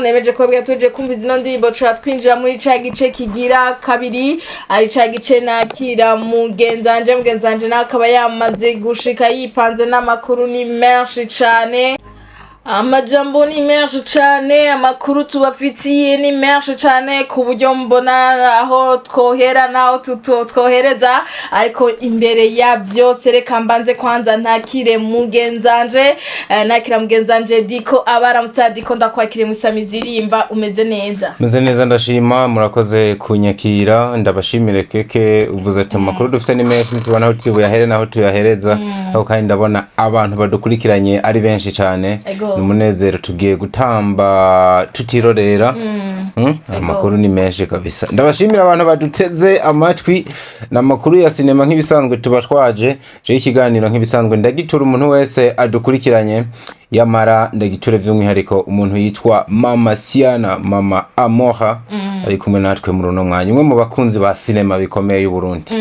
Nemeje kubabwira tuje kumva zino ndirimbo, tuca twinjira muri ca gice kigira kabiri, ari ca gice nakira mugenzanje. Mugenzanje nawe akaba yamaze gushika yipanze n'amakuru ni menshi cane, amajambo ni menshi cane, amakuru tubafitiye ni menshi cane, ku buryo mbona aho twohera naho twohereza. Ariko imbere ya byose, reka mbanze kwanza ntakire mugenzanje, nakira mugenzanje Diko abaramutsa. Diko, ndakwakire musamizirimba, umeze neza? Meze neza, ndashima, murakoze kunyakira, ndabashimire. Keke, uvuze ati amakuru dufite ni menshi, ntitubona aho tuyahere naho tuyahereza, ariko kandi ndabona abantu badukurikiranye ari benshi cane. Ego. Ni umunezero, tugiye gutamba tutirorera. Amakuru ni menshi kabisa, ndabashimira abantu baduteze amatwi. Ni amakuru ya sinema nk'ibisanzwe tuba twaje. Jewe ikiganiro nk'ibisanzwe ndagitura umuntu wese adukurikiranye, yamara ndagiture by'umwihariko umuntu yitwa Mama Siana, Mama Amoha, ari kumwe natwe muri uno mwanya, umwe mu bakunzi ba sinema bikomeye y'u Burundi.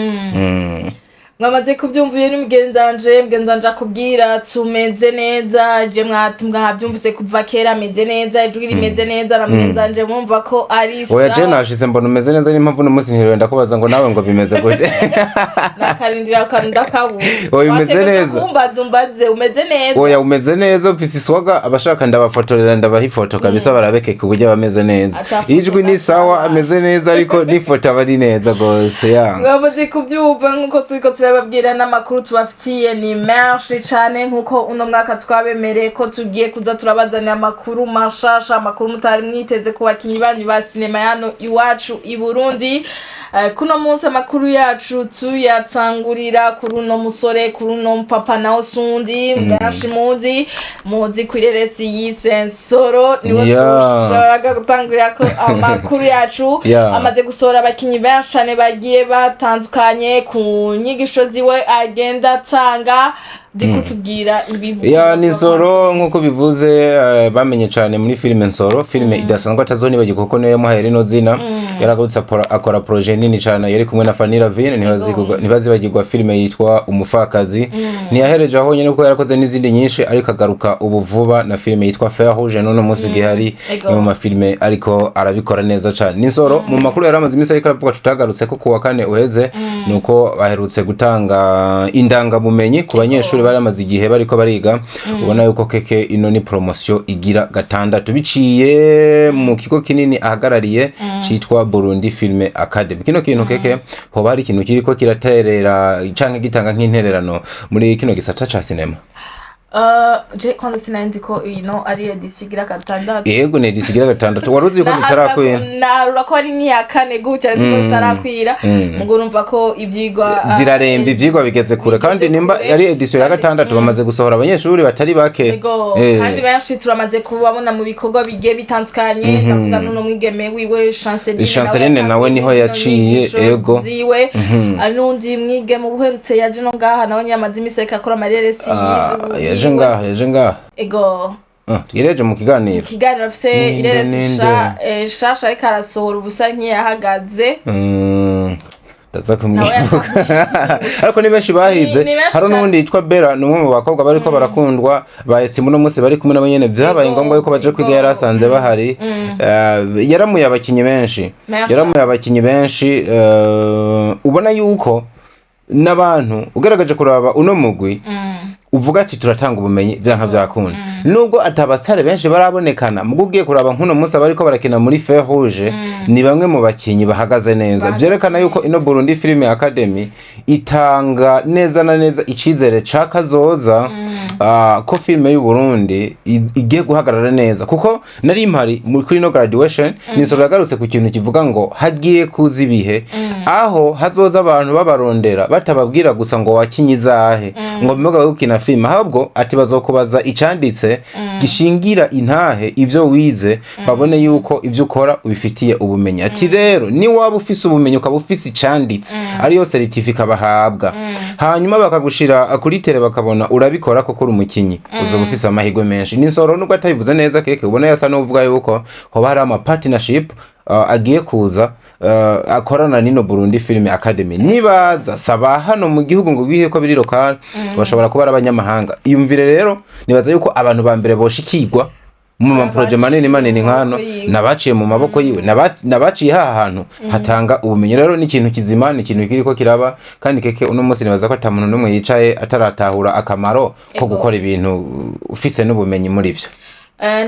Mwamaze kubyumva, uyu ni mugenzanje. Mugenzanje akubwira tumeze neza, je mwabyumvise kuva kera, ameze neza, ijwi rimeze neza, na mugenzanje mwumva ko ari Oya, je sawa. Nashize mbona umeze neza, niyo mpamvu uno munsi ntiriwe ndakubaza ngo nawe ngo bimeze gute. Nakarindira akantu ndakabura. Oya, umeze Wategerezwa neza. kumbaza, umbaze umeze neza. Oya, umeze neza, ufise iswaga. Abashaka ndabafotorera, ndabaha ifoto kabisa, barabeke ku buryo bameze neza. Atafoto. Ijwi ni sawa, ameze neza, ariko n'ifoto aba ari neza gose ya. Mwamaze kubyumva, nk'uko turiko turababwira, n'amakuru tubafitiye ni menshi cane, nk'uko uno mwaka twabemereye ko tugiye kuza turabazanira amakuru mashasha, amakuru mutari mwiteze ku bakinyi banyu ba sinema hano iwacu i Burundi. Kuno munsi amakuru yacu tuyatangurira kuri uno musore, kuri uno papa nawe sundi benshi muzi kw'ireresi yise Nsoro, niwe tushaka gutangurira ko amakuru yacu. Amaze gusohora abakinyi benshi cane bagiye batandukanye ku nyigisho ziwe agenda atanga. Ndi kutubwira ibi. Ya, ni Nsoro nk'uko bivuze, bamenye cyane muri filime Nsoro, filime idasanzwe atazonibagirwa kuko niyo yamuhaye rino zina. Yaragutse akora projet nini cyane yari kumwe na Fanny Lavine, ntibazibagirwa filime yitwa Umupfakazi. Ntiyahereje aho nyine kuko yarakoze n'izindi nyinshi, ariko agaruka ubu vuba na filime yitwa Fer Rouge none munsi gihari. Ni mu mafilime ariko arabikora neza cyane. Ni Nsoro mu makuru yari amaze iminsi ariko aravuga, tutagarutse ko kuwa kane uheze, nuko baherutse gutanga indangabumenyi ku banyeshuri bari bamaze igihe bariko bariga. Ubona yuko keke ino ni promotion igira gatandatu biciye mu kigo kinini ahagarariye citwa Burundi Film Academy. Kino kintu keke, hoba hari ikintu kiriko kiraterera canke gitanga nk'intererano muri kino gisata ca sinema? Je kwanza sinari ko ino ari édition igira gatandatu. Yego, ni édition igira gatandatu. Wari uzi ko zitarakwira? Naharura ko ari nk'iya kane gutya, nzi ko zitarakwira. Mugo urumva ko ivyigwa Ziraremba, ivyigwa bigeze kure kandi bigeze nimba kure. yari édition ya gatandatu, bamaze gusohora abanyeshuri batari bake. Ego, kandi benshi turamaze kubabona mu bikorwa bigiye bitandukanye. Ndavuga n'uno mwigeme wiwe Chanceline. Chanceline nawe niho yatanguye yaciye, zino nyigisho ego. ziwe. Hari n'undi mwigeme uherutse yaje no ngaha, nawe nyamaze imisi ariko akora amareresi. Ah, yaje ngaha, yaje ngaha. Ego. Ah, tugereje mu kiganiro. Ikiganiro afise Ninde, ireresi ninde? Shasha ariko arasohora, ubusa nk'iyahagaze. Ndaza Nawe kumwibuka, ariko ni benshi bahize. Ni benshi Hari cane. n'uwundi yitwa Bera, ni umwe mu bakobwa bariko barakundwa ba Estimu, uno munsi bari kumwe nabo nyene, vyabaye ngombwa yuko baje kwiga, yari asanze bahari. Yaramuye abakinyi benshi. Merci. Yaramuye abakinyi benshi, ubona yuko n'abantu ugaragaje kuraba uno mugwi uvuga ati turatanga ubumenyi vyanka vyakunda, nubwo atabasare benshi barabonekana. Mugo ugiye kuraba nk'uno munsi abariko barakina muri Fer Rouge ni bamwe mu bakinyi bahagaze neza. Bahagaze. Vyerekana yuko ino Burundi Film Academy itanga neza na neza icizere ca kazoza, ko filime y'u Burundi igiye guhagarara neza, kuko nari mpari kuri no graduation. Nisoro yagarutse ku kintu kivuga ngo hagiye kuza ibihe aho hazoza abantu babarondera, batababwira gusa ngo wakinye izahe, ngo bimuga gukina filime, ahubwo ati bazokubaza icanditse gishingira intahe ivyo wize, babone yuko ivyo ukora ubifitiye ubumenyi. Ati rero ni waba ufise ubumenyi, ukaba ufise icanditse, ariyo certificat bahabwa, hanyuma bakagushira kuri tele, bakabona urabikora koko uri umukinyi, uzoba ufise amahirwe menshi. Ni Nsoro nubwo atabivuze neza, keke ubona yasa n'uvuga yuko hoba hari ama partnership agiye kuza, akorana nino Burundi Film Academy. Nibaza saba hano mu gihugu ngo bihe ko biri local, bashobora kuba ari abanyamahanga. Iyumvire rero, nibaza yuko abantu ba mbere boshikirwa mu maproje manini manini nkano, N'abaciye mu maboko yiwe. Nabaciye mu maboko yiwe, nabaciye ha hantu hatanga ubumenyi. Rero ni ikintu kizima, ni ikintu kiriko kiraba. Kandi keke uno munsi nibaza ko ata muntu n'umwe yicaye ataratahura akamaro ko gukora ibintu ufise n'ubumenyi muri vyo.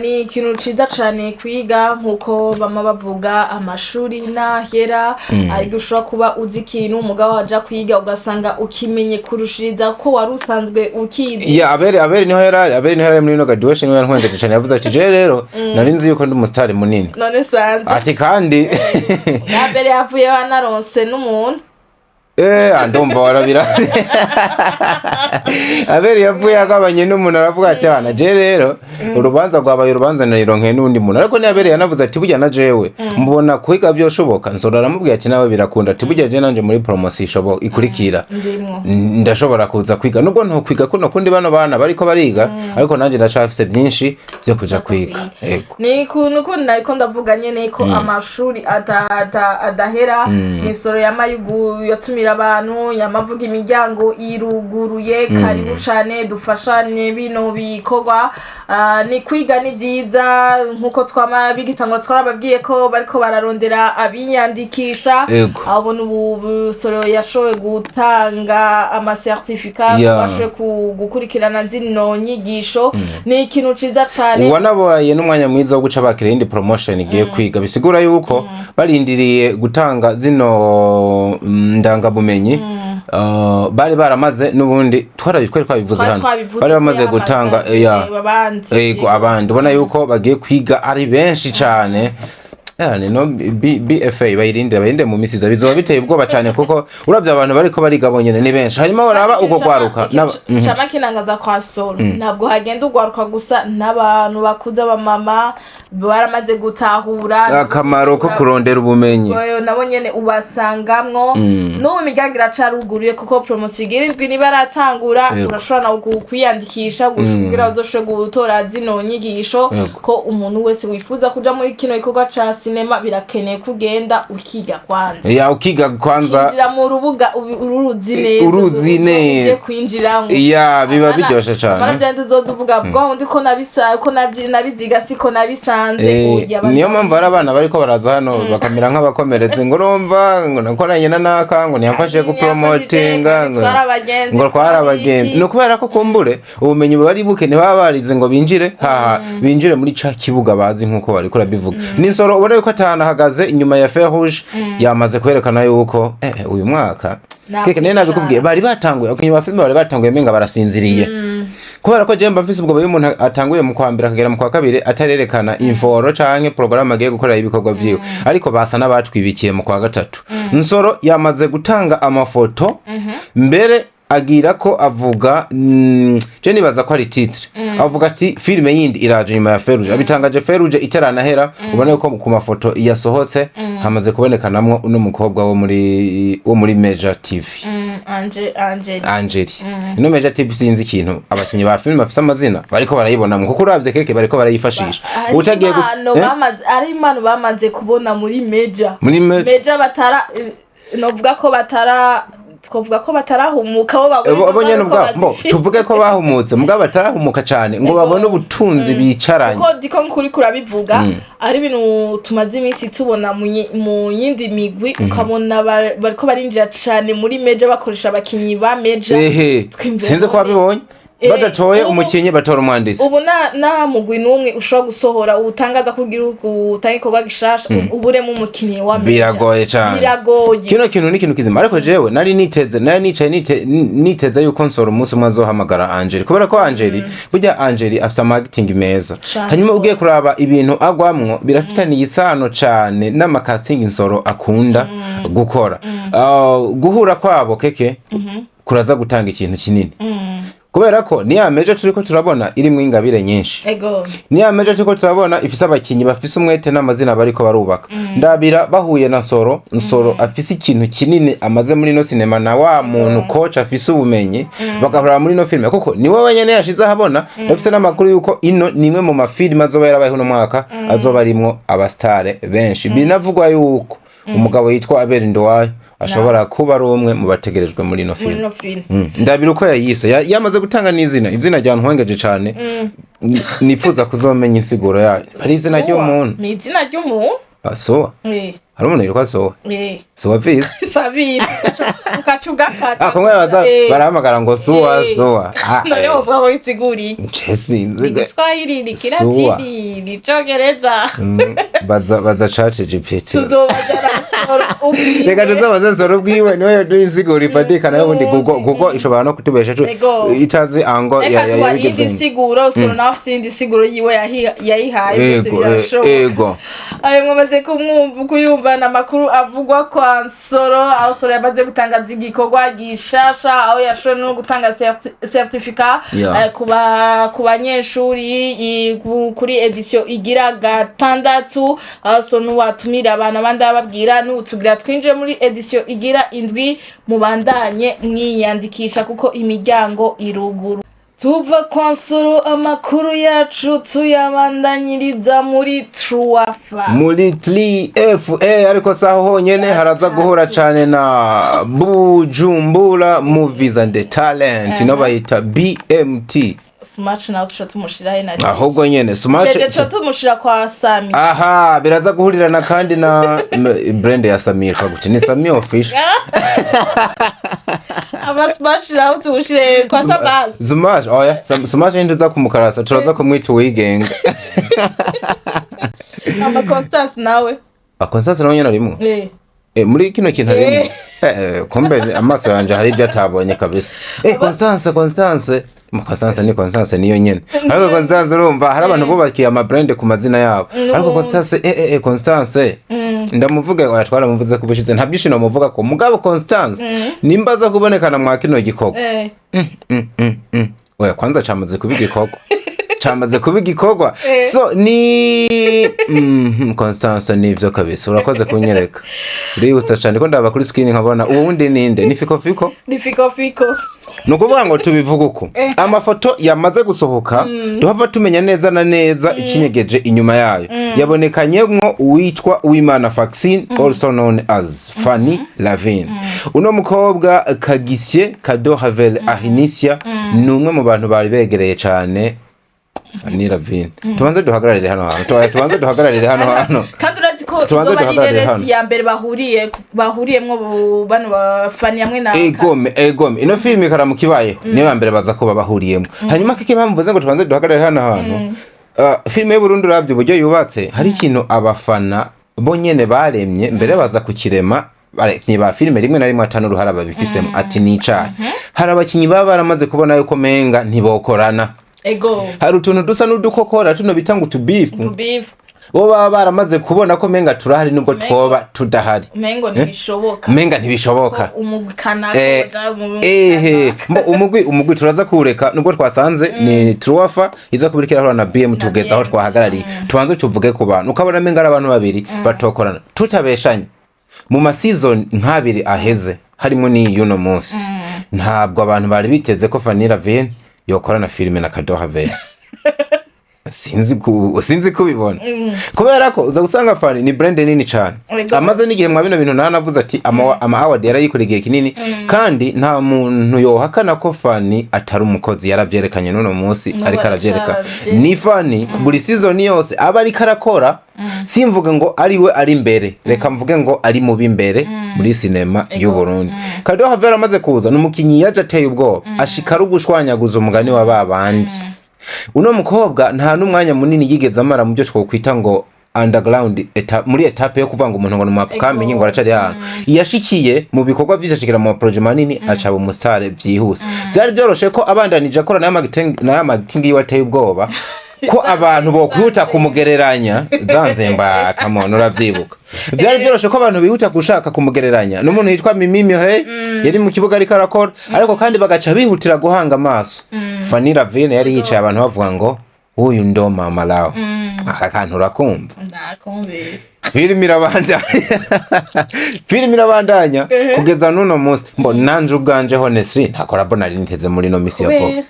Ni ikintu ciza cane kwiga, nkuko bama bavuga amashuri ntahera, ariko ushobora kuba uzi ikintu umugabo waja kwiga ugasanga ukimenye kurushiriza ko wari usanzwe ukizi. Ya, Abere niho yarari, Abere niho yarari muri ino graduation, niho yantwengeje cane. Yavuze ati: "Je rero nari nzi yuko ndi umusitari munini." None sanze. Ati kandi Abere yavuye wanaronse n'umuntu. Ndumva warabira. Abere yavuye agabanye n'umuntu, aravuga ati: "Ana je rero urubanza rwabaye urubanza, narironkeye n'undi muntu." Ariko ni Abere yanavuze ati: "Burya na jewe mbona kwiga vyoshoboka." Nsoro aramubwira ati: "Nawe birakunda." Ati: "Burya je nanje muri promotion ishoboka ikurikira ndimwo ndashobora kuza kwiga, nubwo ntokwiga kuno kundi bano bana bariko bariga, ariko nanje ndacafise byinshi vyo kuja kwiga." Yego. Ni ikuntu ko nariko ndavuga nyene ko amashuri adahera. Imisoro y'amayugu yatumira abantu, yamavuga imiryango iruguruye, karibu cane dufashanye bino bikorwa. Ni kwiga ni vyiza, nkuko twama bigitangura twarababwiye ko bariko bararondera abiyandikisha. Abona ubu Busoro yashoboye gutanga amacertificat bashoboye gukurikirana zino nyigisho, ni ikintu ciza cane. Wanabaye n'umwanya mwiza wo guca bakira iyindi promotion igiye kwiga, bisigura yuko barindiriye gutanga zino ndangabumenyi, bari baramaze n'ubundi twari twabivuze Twari hano, twabivuze bari ko bamaze yamaze gutanga kureba abandi. Ego, abandi ubona yuko bagiye kwiga ari benshi cane. Yani no BFA bayirinde mu misi iza bizoba biteye ubwoba cane, kuko uravye abantu bariko bariga bonyene ni benshi, hanyuma baraba uko gwaruka Cama kinangaza kwa Soro, ntabwo hagenda ugwaruka gusa, n'abantu bakuze, abamama baramaze gutahura akamaro ko kurondera ubumenyi. Oyo nabo nyene ubasangamwo. N'ubu imiryango iracaruguruye, kuko promotion igira indwi niba aratangura, urashobora nawe kwiyandikisha kugira uzoshobore gutora zino nyigisho, ko umuntu wese wifuza kuja muri kino gikorwa ca sinema birakeneye ko ugenda ukiga kwanza. Ya, ukiga kwanza. Kwinjira mu rubuga uruzi neza. Uruzi urubuga neza. ugiye kwinjiramwo. Ya, biba biryoshe cane. Bana byandi uzoza uvuga bwa wundi ko nabisa ko nabiziga siko nabisanze. Oya, Niyo mpamvu hari abana bariko baraza hano bakamera nk'abakomeretse, ngo urumva ngo nakoranye na naka, ngo ntiyamfashije gupromotinga, ngo twari abagenzi, ngo twari abagenzi. Ni ukubera ko kumbure ubumenyi buba ari buke, ntibaba barize ngo binjire haha, binjire muri ca kibuga bazi nk'uko bariko urabivuga. N'insoro ubona yuko atahanahagaze inyuma ya Feu Rouge, yamaze kwerekana yuko uyu mwaka Ntabwo keke niyo nabikubwiye, bari batanguye abakinyi ba filime bari batanguye menga barasinziriye, kubera ko jewe mba mfise ubwoba iyo umuntu atanguye mu kwa mbere akagera mu kwa kabiri atarerekana inforo canke porogaramu agiye gukorera ibikorwa vyiwe, ariko basa n'abatwibikiye mu kwa gatatu. Nsoro yamaze gutanga amafoto mbere, agira ko avuga, je nibaza ko ari titre, avuga ati filime yindi iraje nyuma ya Feruje. Abitangaje Feruje itaranahera. Ubona ko ku mafoto yasohotse hamaze kubonekanamwo uno mukobwa wo muri Meja TV. Angeli. Angeli. Ino Meja TV, sinzi ikintu abakinyi ba filime bafise amazina bariko barayibonamwo, kuko uravye keke bariko barayifashisha. Hari Utagiye impano bamaze, ari impano bamaze kubona muri Meja. Muri Meja. Meja batara, novuga ko batara, twavuga ko batarahumuka bo babona bo nyene izo ubwabo ngaruka bo bazifise. Tuvuge ko bahumutse, mugabo batarahumuka cane ngo babone ubutunzi bicaranye. Kuko ndiko nkuri kurabivuga, ari ibintu tumaze iminsi tubona mu yindi migwi, ukabona bariko barinjira cane muri Meja, bakoresha abakinyi ba Meja. Ehe. Twimvira Sinzi ko wabibonye, badatoye umukinyi batora umwanditsi. Ubu nta mugwi n'umwe ushobora gusohora utangaza ko ugira utange igikorwa gishasha uburemo umukinyi wa Meja. Biragoye cane. Biragoye. Kino kintu ni ikintu kizima, ariko jewe nari niteze, nari nicaye niteze yuko Nsoro umunsi umwe azohamagara Angeli, kubera ko Angeli, burya Angeli afise amakitingi meza. Cane Hanyuma ugiye gose. kuraba ibintu agwamwo birafitaniye isano cane n'amakastingi Nsoro akunda gukora. Guhura kwabo keke kuraza gutanga ikintu kinini, kubera ko ni ya Meja turiko turabona irimwo ingabire nyinshi, ni ya Meja turiko turabona ifise abakinyi bafise umwete n'amazina bariko barubaka. Ndabira bahuye na Nsoro, Nsoro afise ikintu kinini amaze muri ino sinema, na wa muntu coach afise ubumenyi, bagahurira muri ino filime, kuko niwe wenyene yashize ahabona. Ndafise n'amakuru yuko ino ni imwe mu mafilime azoba yarabayeho uno mwaka azoba arimwo abastare benshi. Binavugwa yuko Umugabo yitwa Abel Nduwayo ashobora kuba ari umwe mu bategerejwe muri ino Muri filime. ino filime. Ndabira uko yayise. Yamaze gutanga n'izina, izina ryantwengeje cane. Nifuza kuzomenya insiguro yayo. Hari izina Sowa. ry'umuntu. Ni izina ry'umuntu. Ah, Sowa. Hari umuntu yitwa Sowa. Sowa visi. Sabiri ukaca ugakata. Ah, kumwe baza barahamagara ngo Sowa. Sowa. Ah, None wovuga ko bisiguriye nje sinzi. Igiswahili ni Suwa. Kilatini ni Icongereza. Baza ChatGPT. Tuzobaza Soro ubwiwe. Reka tuzobaze Soro ubwiwe, niwe yaduha insiguro ifatika. Nayo ubundi Google ishobora no kutubesha itazi ango Reka duha iyindi yabigezemo. siguro. Soro nawe afise iyindi siguro yiwe yayihaye byose. Birashoboka. Ayo mwamaze kumwumva, kuyumva amakuru avugwa kwa Nsoro, aho Nsoro yamaze gutangaza igikorwa gishasha, aho yashoboye no gutanga certificat ku banyeshuri kuri edition igira gatandatu, aho Nsoro n'uwatumira abantu abandi ababwira n'utugira twinjire muri edition igira indwi, mubandanye mwiyandikisha kuko imiryango iruguru. Tuva kwa Nsoro, amakuru yacu tuyabandanyiriza muri Truwafa. Muri 3FA, ariko saho honyene haraza guhura cane na Bujumbura Movies and the Talent, no bayita BMT. Smart nawe tuca tumushirahe na Ahubwo nyene Smart. Jeje tuca tumushira kwa Sami. Aha biraza guhurirana kandi na brand ya Samir kaguti ni Sami Official. Aba Smart nawe tumushire kwa Sabas. Smash, oya, Smash ntiza kumukarasa, turaza kumwita uwigenga. Ama Constance nawe. Constance nawe nyene arimwo. Muri kino kintu harimo. Kumbe amaso yanje hari ibyo atabonye kabisa. Constance, Constance. Constance ni Constance niyo nyene. Ariko Constance, urumva hari abantu bubakiye ama brand ku mazina yabo. Ariko Constance, Constance. Ndamuvuga, oya, twaramuvuze ko ubushize nta byinshi nomuvuga ko mugabo Constance nimba aza kubonekana mwa kino gikorwa. Oya, kwanza camaze kuba igikorwa. Camaze kuba igikorwa. So ni Constance nivyo kabisa, urakoze kunyereka. Urihuta cyane ko ndaba kuri screen nkabona uwo wundi ninde, ni Fiko Fiko. Ni Fiko Fiko. Ni ukuvuga ngo tubivuge uko amafoto yamaze gusohoka, duhava tumenya neza na neza icinyegeje inyuma yayo. Yabonekanyemwo uwitwa Uwimana Faxine, also known as Fanny Lavine. Uno mukobwa Kagisye Kado Havel Ahinisia ni umwe mu bantu bari begereye cyane Fanny Lavine. Tubanze duhagararire hano hantu. Tubanze duhagararire hano hantu. Kandi urazi ko Tubanze izoba ari duhagararire reresi hano. ya mbere bahuriyemwo bano bafani hamwe na Egome, egome, ino filime ikaramuka ibayeho niyo ya mbere baza kuba bahuriyemo. Hanyuma kiko impamvu mvuze ngo tubanze duhagarare hano hantu, filime y'Uburundi uravye uburyo yubatse, hari ikintu abafana bo nyene baremye mbere, baza kukirema abakinyi ba filime rimwe na rimwe atanu uruhara babifisemo. Ati ni icayi, hari abakinyi baba baramaze kubona yuko menga ntibokorana. Hari utuntu dusa n'udukokora tuno bita ngo utubifu. Tubifu. Bo baba baramaze kubona ko menga turahari nubwo twoba tudahari. Umengo ntibishoboka. Menga ntibishoboka. Ko umugwi kanaka woja mu mugwi Ehe. kanaka. Mbo umugwi turaza kuwureka nubwo twasanze ni Truwafa iza kubirikira irahura na BM. Tugeze aho BM. twahagarariye, tubanze tuvuge ku bantu ukabona menga ari abantu babiri batokorana. Tutabeshanye, mu ma season nk'abiri aheze harimo n'iy'uno munsi, ntabwo abantu bari biteze ko Fanny Lavine yokorana filime na Kado Havel. Sinzi kubibona, kubera ko uza gusanga Fanny ni brand nini cyane. Amaze n'igihe mwa bino bintu, nanavuze ati ama award yarayikoreye igihe kinini, kandi nta muntu yohakana ko Fanny atari umukozi. Yaravyerekanye n'uno munsi. N'ubu Ariko aravyereka. aracavye. Ni Fanny buri season yose aba ariko arakora. Simvuge ngo ari we ari imbere, reka mvuge ngo ari mu b'imbere muri sinema y'u Burundi. Kado Havel amaze kuza, ni umukinyi yaje ateye ubwoba, ashika ari ugushwanyaguza umugani wa babandi. Uno mukobwa nta n'umwanya munini yigeze amara mu byo twokwita ngo underground muri etape yo kuvuga ngo umuntu ngo ni umupcoming, ngo aracari hano. Yashikiye mu bikorwa vyinshi, ashikira mu maproje manini, acaba umusitare vyihuse. Vyari vyoroshe ko abandanije akora n'aya marketing, n'aya marketing yiwe ateye ubwoba, ko abantu bokwihuta kumugereranya zanzemba. Come on, uravyibuka, vyari vyoroshe ko abantu bihuta gushaka kumugereranya n'umuntu yitwa Mimi Mireille yari mu kibuga ariko arakora, ariko kandi bagaca bihutira guhanga amaso Fanny Lavine yari yicaye, abantu bavuga ngo uyu ndo mama lao. Aka kantu urakumva? Ndakumvise. Filime irabandanya, filime irabandanya kugeza n'uno munsi. Mbo nanje ubwanje, honestly, nta collabo nari niteze muri ino misi ya vuba. Kubera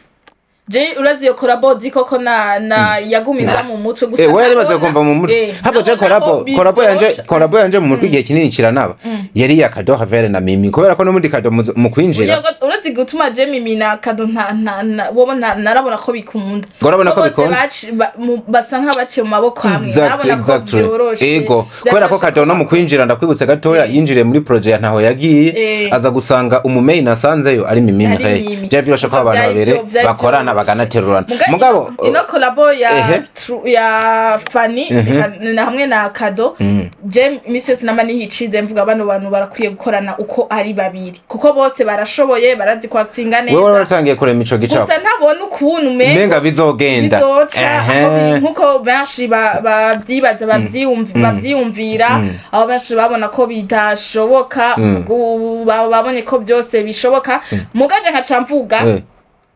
Je urazi iyo collabo koko na yagumiza mu mutwe gusa. Eh, we yari imaze Ndabona- kumva mu mutwe. Habo je ndabona collabo ko collabo yanje, bitoroshe. Collabo yanje mu mutwe igihe kinini kiranaba yari iya Kado Havere na Mimi, kubera ko n'ubundi Kado mu kwinjira. Urazi gutuma je Mimi na Kado nta nta na wowe narabona ko bikunda. Urabona ko Bose bikunda? Basa nk'abaciye mu maboko amwe. Narabona ko vyoroshe. Ego, kubera ko Kado no mu kwinjira, ndakwibutse gatoya, yinjiriye muri projet ya ntaho yagiye, aza gusanga umumeyi nasanzeyo ari Mimi Ari Mireille. Mimi. Byari vyoroshe ko abantu Vyari babiri vyari bakorana vyoroshe. baganaterurana. Mugabo Mugabo ino collabo ya ya Fanny na hamwe na Kado, je imisi yose nama nihicize mvuga bano bantu barakwiye gukorana uko ari babiri, kuko bose barashoboye, barazi kwatinga Wewe neza. waratangiye kurema ico gicapo. Gusa ntabona ukuntu umengo Umenga bizogenda. Bizoca aho biri, nkuko benshi babyibaza, bavyiyumvira, aho benshi babona ko bidashoboka, babonye ko byose bishoboka. Mugaje nkaca mvuga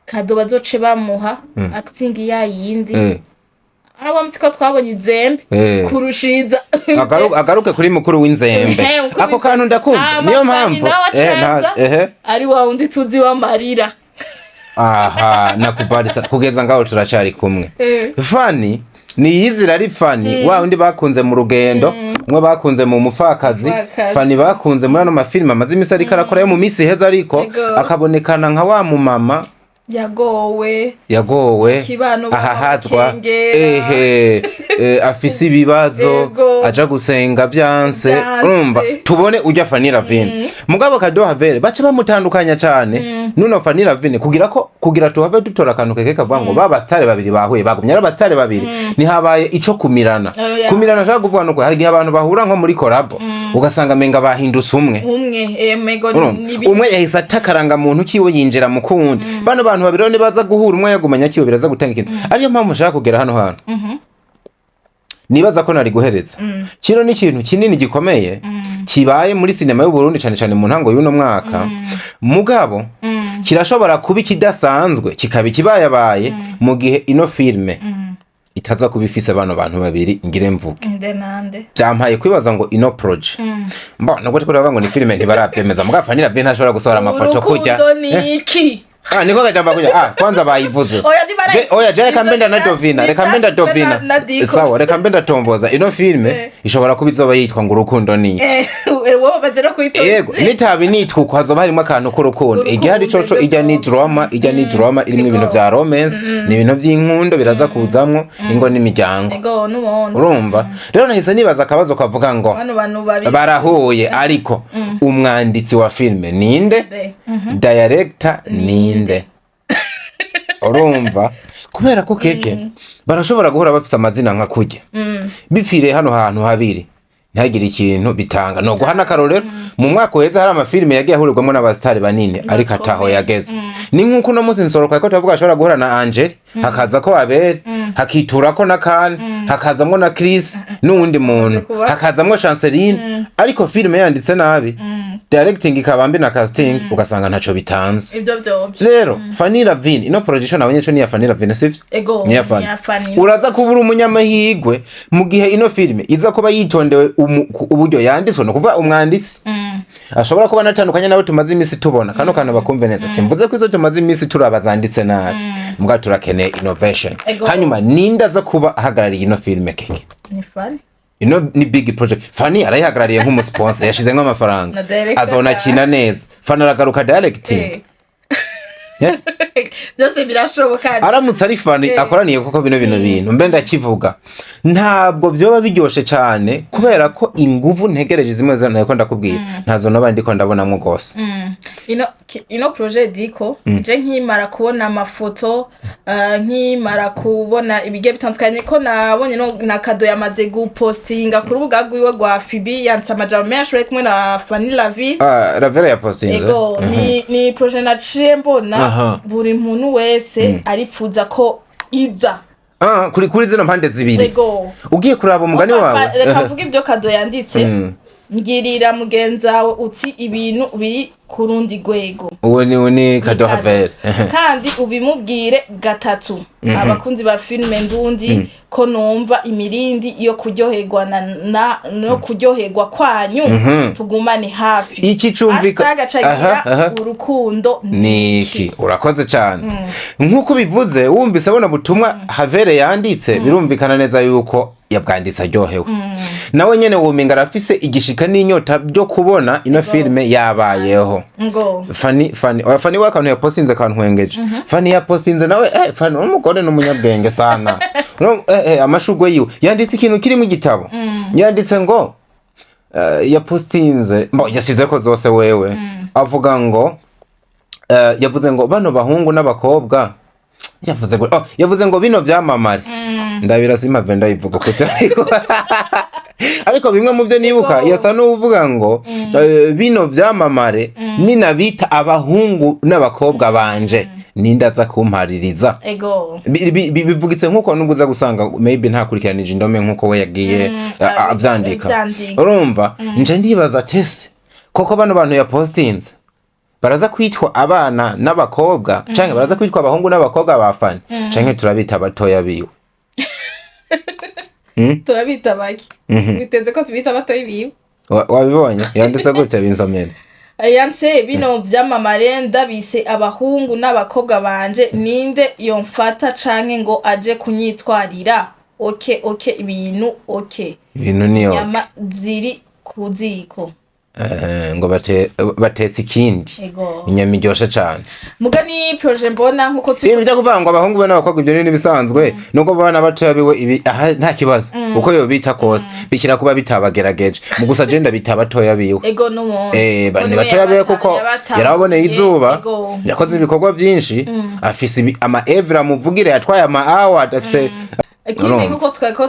Kado bazoce bamuha acting ya yindi abo msi ko twabonye izembe kurushiriza. Agaruke kuri mukuru w'inzembe. Ehe, mukuru Ako kantu ndakumva. Ah, Niyo Mafani mpamvu nawe acaza. Ari wa wundi tuzi w'amarira. Aha nakubali sana, kugeza ngaho turacari kumwe. Fani ni yizira ari Fani wa wundi bakunze mu rugendo, umwe bakunze mu mupfakazi. Mupfakazi. Fani bakunze muri ano mafilime amaze imisi ariko arakora yo mu misi iheze, ariko akabonekana nka wa mumama yagowe, yagowe, Kibano ahahazwa, babakengera. Ehe, afise ibibazo, aja gusenga vyanse. Vyanse. Urumva tubone urya Fanny Lavine, mugabo Kado Havere bace bamutandukanya cane nuno Fanny Lavine, kugira ko kugira tuhave dutora akantu keke kavuga ngo ba basitare babiri bahuye, bagumye ari abasitare babiri, ntihabaye ico kumirana. Oh, yeah. Kumirana ashaka kuvuga nuko hari igihe abantu bahura nko muri collabo, ugasanga menga bahindutse umwe. Umwe, mego. Urumva? Umwe yahise atakaranga muntu kiwe yinjira mu kundi. Bano bantu babiri rero nibaza guhura, umwe yagumanya kiwe, biraza gutanga ikintu. Ariyo mpamvu nshaka kugera hano hantu nibaza ko nari guhereza kino ni ikintu kinini gikomeye kibaye muri sinema y'u Burundi, cane cane mu ntango y'uno mwaka. Mugabo kirashobora kuba ikidasanzwe, kikaba ikibayabaye mu gihe ino filme itaza kuba ifise bano bantu babiri ngire mvuge. Nde nande? Byampaye kwibaza ngo ino projet, mbona nubwo turiko turavuga ngo ni filime, ntibarabyemeza, mugabo Fanny Lavine ntashobora gusohora amafoto kujya. Urukundo ni iki? Ah, niko kajamba kuja. Ah, kwanza bayivuze. Oya, ntibara- Oya, je reka mbenda na Dovina, reka mbenda Dovina. Na Diko. Sawa, reka mbenda tomboza. Ino filme ishobora kuba izoba yitwa ngo urukundo ni iki. Wowe baze no kuyitora. Yego, nitaba initwa uko hazoba harimo akantu k'urukundo. Igihari coco ijya ni drama, ijya ni drama irimo ibintu vya romance, ni ibintu vy'inkundo biraza kuzamwo ingo n'imiryango. Ego, n'ubundi. Urumva? Rero nahise nibaza akabazo kavuga ngo bano bantu babiri barahuye, ariko umwanditsi wa filme ninde? Director ninde? Urumva, kubera ko keke barashobora guhura bafise amazina nka kurya, bipfiriye hano hantu habiri ntihagire ikintu bitanga. No guhana akarorero, mu mwaka uheze hari amafilime yagiye ahurirwamo n'abasitari banini, ariko ataho yageze. Ni nk'uko uno munsi nsoroka ko tuvuga ashobora guhura na Angel, hakaza ko Abel, hakiturako na Kane, hakazamwo na Chris n'uwundi muntu, Kuba. hakazamwo Chanceline, ariko filime yanditse nabi, directing ikaba mbi na casting, ugasanga ntaco bitanze. Ibyo byobyo. Rero Fanny Lavine, ino production nabonye co ni iya Fanny Lavine, sivyo? Ego. Ni iya Fanny. Ni Fanny. Uraza kuba uri umunyamahirwe mu gihe ino filime iza kuba yitondewe uburyo yanditswe, no kuvuga umwanditsi ashobora kuba anatandukanye n'abo tumaze iminsi tubona. Kano kantu bakumve neza, simvuze ko izo tumaze iminsi turaba zanditse nabi, mbwa turakeneye innovation. Ego. Hanyuma ninde aza kuba ahagarariye ino filime keke? Ni Fanny. Ino ni big project. Fanny arayihagarariye nk'umusponsor, yashizemo amafaranga. Na director. Azonakina neza. Fanny aragaruka directing. Byose birashoboka. Aramutse ari Fanny akoraniye koko bino bintu mbe ndakivuga, ntabwo vyoba biryoshe cane, kubera ko inguvu ntegereje zimwe ntako ndakubwira ntazo noba ndiko ndabonamwo gose. Ino projet diko je nkimara kubona amafoto, nkimara kubona ibigiye bitandukanye ko nabonye no, na Kado yamaze gupostinga ku rubuga rwiwe rwa FB, yanditse amajambo menshi bari kumwe na Fanny Lavi. Ah, Ravera yapostinze. Ego, ni projet naciye mbona buri muntu wese aripfuza ko iza. Ah, kuri zino mpande zibiri. Ego. Ugiye kuraba umugani wawe. Reka mvuge ibyo Kado yanditse. Ngirira mugenzawe uti ibintu biri ku rundi rwego. Uwo ni Kado Havere. Kandi ubimubwire gatatu. Abakunzi ba filime ndundi, ko numva imirindi yo kuryoherwa na no kuryoherwa kwanyu, tugumane hafi. Iki cumvika Hashtag acagira Aha, aha. urukundo. Niki, urakoze cyane. Nk'uko bivuze, wumvise abona butumwa Havere yanditse, birumvikana neza yuko yabwanditse aryohewe. Nawe nyene womenga arafise igishika n'inyota byo kubona ino filime yabayeho. Ngo Fani, oya, Fani we akantu yapostinze kantwengeje. Fani yapostinze nawe, Fani umugore n'umunyabwenge sana. No, amashugwe yiwe yanditse ikintu kirimo igitabo. Yanditse ngo yapostinze mbo yasize ko zose wewe avuga ngo yavuze ngo bano bahungu n'abakobwa, yavuze ngo, oh, yavuze ngo bino vyamamare, ndabira simpave ndayivuga kutariko, ariko bimwe mu byo nibuka, yasa n'uvuga ngo bino vyamamare ninabita abahungu n'abakobwa banje, ninde aza kumpaririza? Bivugitse nk'uko nubwo uza gusanga maybe ntakurikiranije indome nk'uko we yagiye avyandika. Avyandika. Urumva nje ndibaza tese koko bano bantu yapostinze baraza kwitwa abana n'abakobwa, canke baraza kwitwa abahungu n'abakobwa ba Fani, canke turabita batoya biwe? Turabita bake. Biteze ko tubita batoyi biwe. Wabibonye yanditse gute? Binsomere. Yanditse: bino vyamamare ndabise abahungu n'abakobwa banje, ninde yomfata canke ngo aje kunyitwarira? Okay, okay, ibintu okay. Ibintu niyo Nyama ziri ku ziko. Ngo batetse ikindi. Inyama iryoshe cane. Muga ni projet mbona nkuko turi Ibi byo kuvuga ngo abahungu be n'abakobwa, ibyo ni ibisanzwe, nubwo bana batoya biwe, ibi aha nta kibazo uko yobita kose, bikira kuba bitabagerageje mu gusa je ndabita batoya biwe. Ego, n'umuntu Ni batoya biwe kuko yarababoneye izuba, yakoze ibikorwa vyinshi, afise ama œuvres amuvugire, yatwaye ama award, afise Ikindi, Urumva. nkuko twariko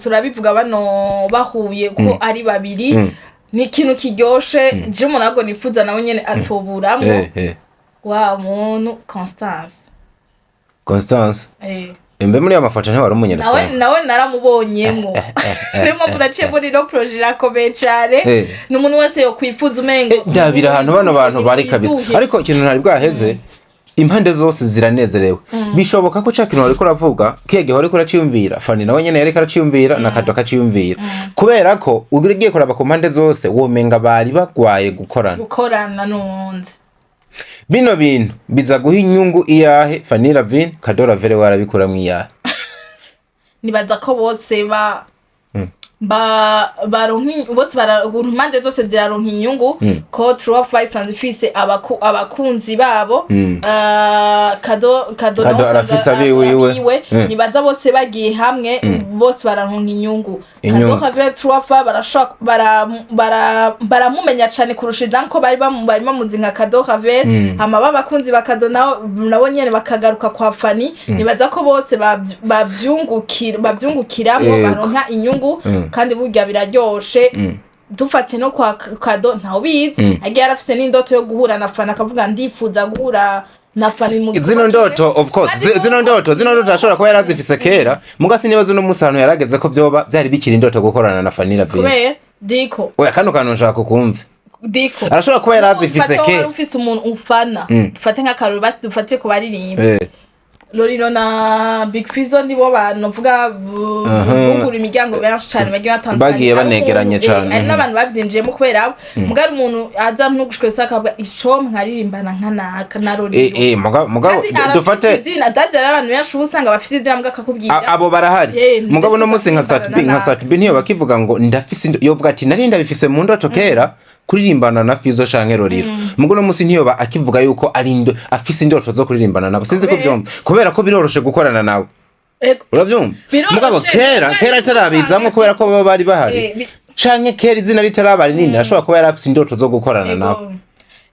turabivuga, bano bahuye ko ari babiri, ni ikintu kiryoshe. Je umuntu ahubwo nifuza nawe nyene atoburamwo wa muntu Constance. Constance. Mbe muri ayo mafoto ntiwari Nawe umunyarusanga? Nawe naramubonyemwo, niyo mpamvu naciye muri ino projet irakomeye cane. Ni umuntu wese yokwifuza umengo Ndabira ahantu bano bantu bari kabisa. Iduhe. Ariko ikintu ntari bwaheze, impande zose ziranezerewe. Bishoboka ko ca kintu wariko uravuga kiya gihe wariko uraciyumvira, Fani nawe nyene yariko araciyumvira, na Kado akaciyumvira, kubera ko ugiye kuraba ku mpande zose womenga bari bagwaye gukorana. Gukorana n'uwundi. Bino bintu biza guha inyungu iyahe Fani Lavine? Kado Ravere warabikuramwo iyahe? Nibaza ko bose ba ba baronka, bose bara impande zose ziraronka inyungu, ko True Five isanzwe ifise abakunzi babo. Ah, Kado Kado nawe arafise usanga abiwiwe. abiwe. Nibaza bose bagiye hamwe, bose bararonka inyungu. Inyungu. Kado Have True Five barashobora baramumenya cane kurusha idan ko bari bamuzi nka Kado Have. Hama b'abakunzi ba Kado nabo nyene bakagaruka kwa Fani. Nibaza ko bose bavyungukiramwo, baronka inyungu. Kandi burya biraryoshe. Dufate no kwa Kado, ntawubizi, agiye arafise n'indoto yo guhura na Fani, akavuga ndifuza guhura na Fani mu Zino ndoto, of course, Kandi zino ndoto ashobora kuba yarazifise kera, muga sinibaza uno munsi ahantu yarageze ko vyoba vyari bikiri indoto gukorana na Fani Lavine. Kubera diko Oya, kano kantu nshaka kukumva. Diko Arashobora kuba yarazifise Ufate wari kera. ufise umuntu ufana, dufate nk'akarori, basi dufate ku baririmba, Lorino na Big Fizzo, nibo bantu mvuga bugura imiryango benshi cane bagiye batandukanye. Bagiye Ari banegeranye cane, ari n'abantu bavyinjiyemo kubera abo. Muga ari umuntu aza ntugushwe akavuga ico nkaririmbana nka naka na Lorino. Mugabo Kandi arafise dufate izina dazi, hari abantu benshi uba usanga bafise izina mbwa akakubwira Abo barahari. Mugabo no munsi nka ndetse Satbi, nka na- Satbi ntiyo bakivuga ngo ndafise yovuga ati nari ndabifise mu ndoto kera kuririmbana na Fizo canke Roriro. Mugo no munsi ntiyoba akivuga yuko ari afise indoto zo kuririmbana nabo. Sinzi ko Kubera? vyumva, kubera ko biroroshe gukorana nabo. Uravyumva? Biroroshe, Mugabo kera, mugabo kera atarabizamwo, kubera ko baba bari bahari, canke kera izina ritaraba rinini, ashobora kuba yari afise indoto zo gukorana nabo.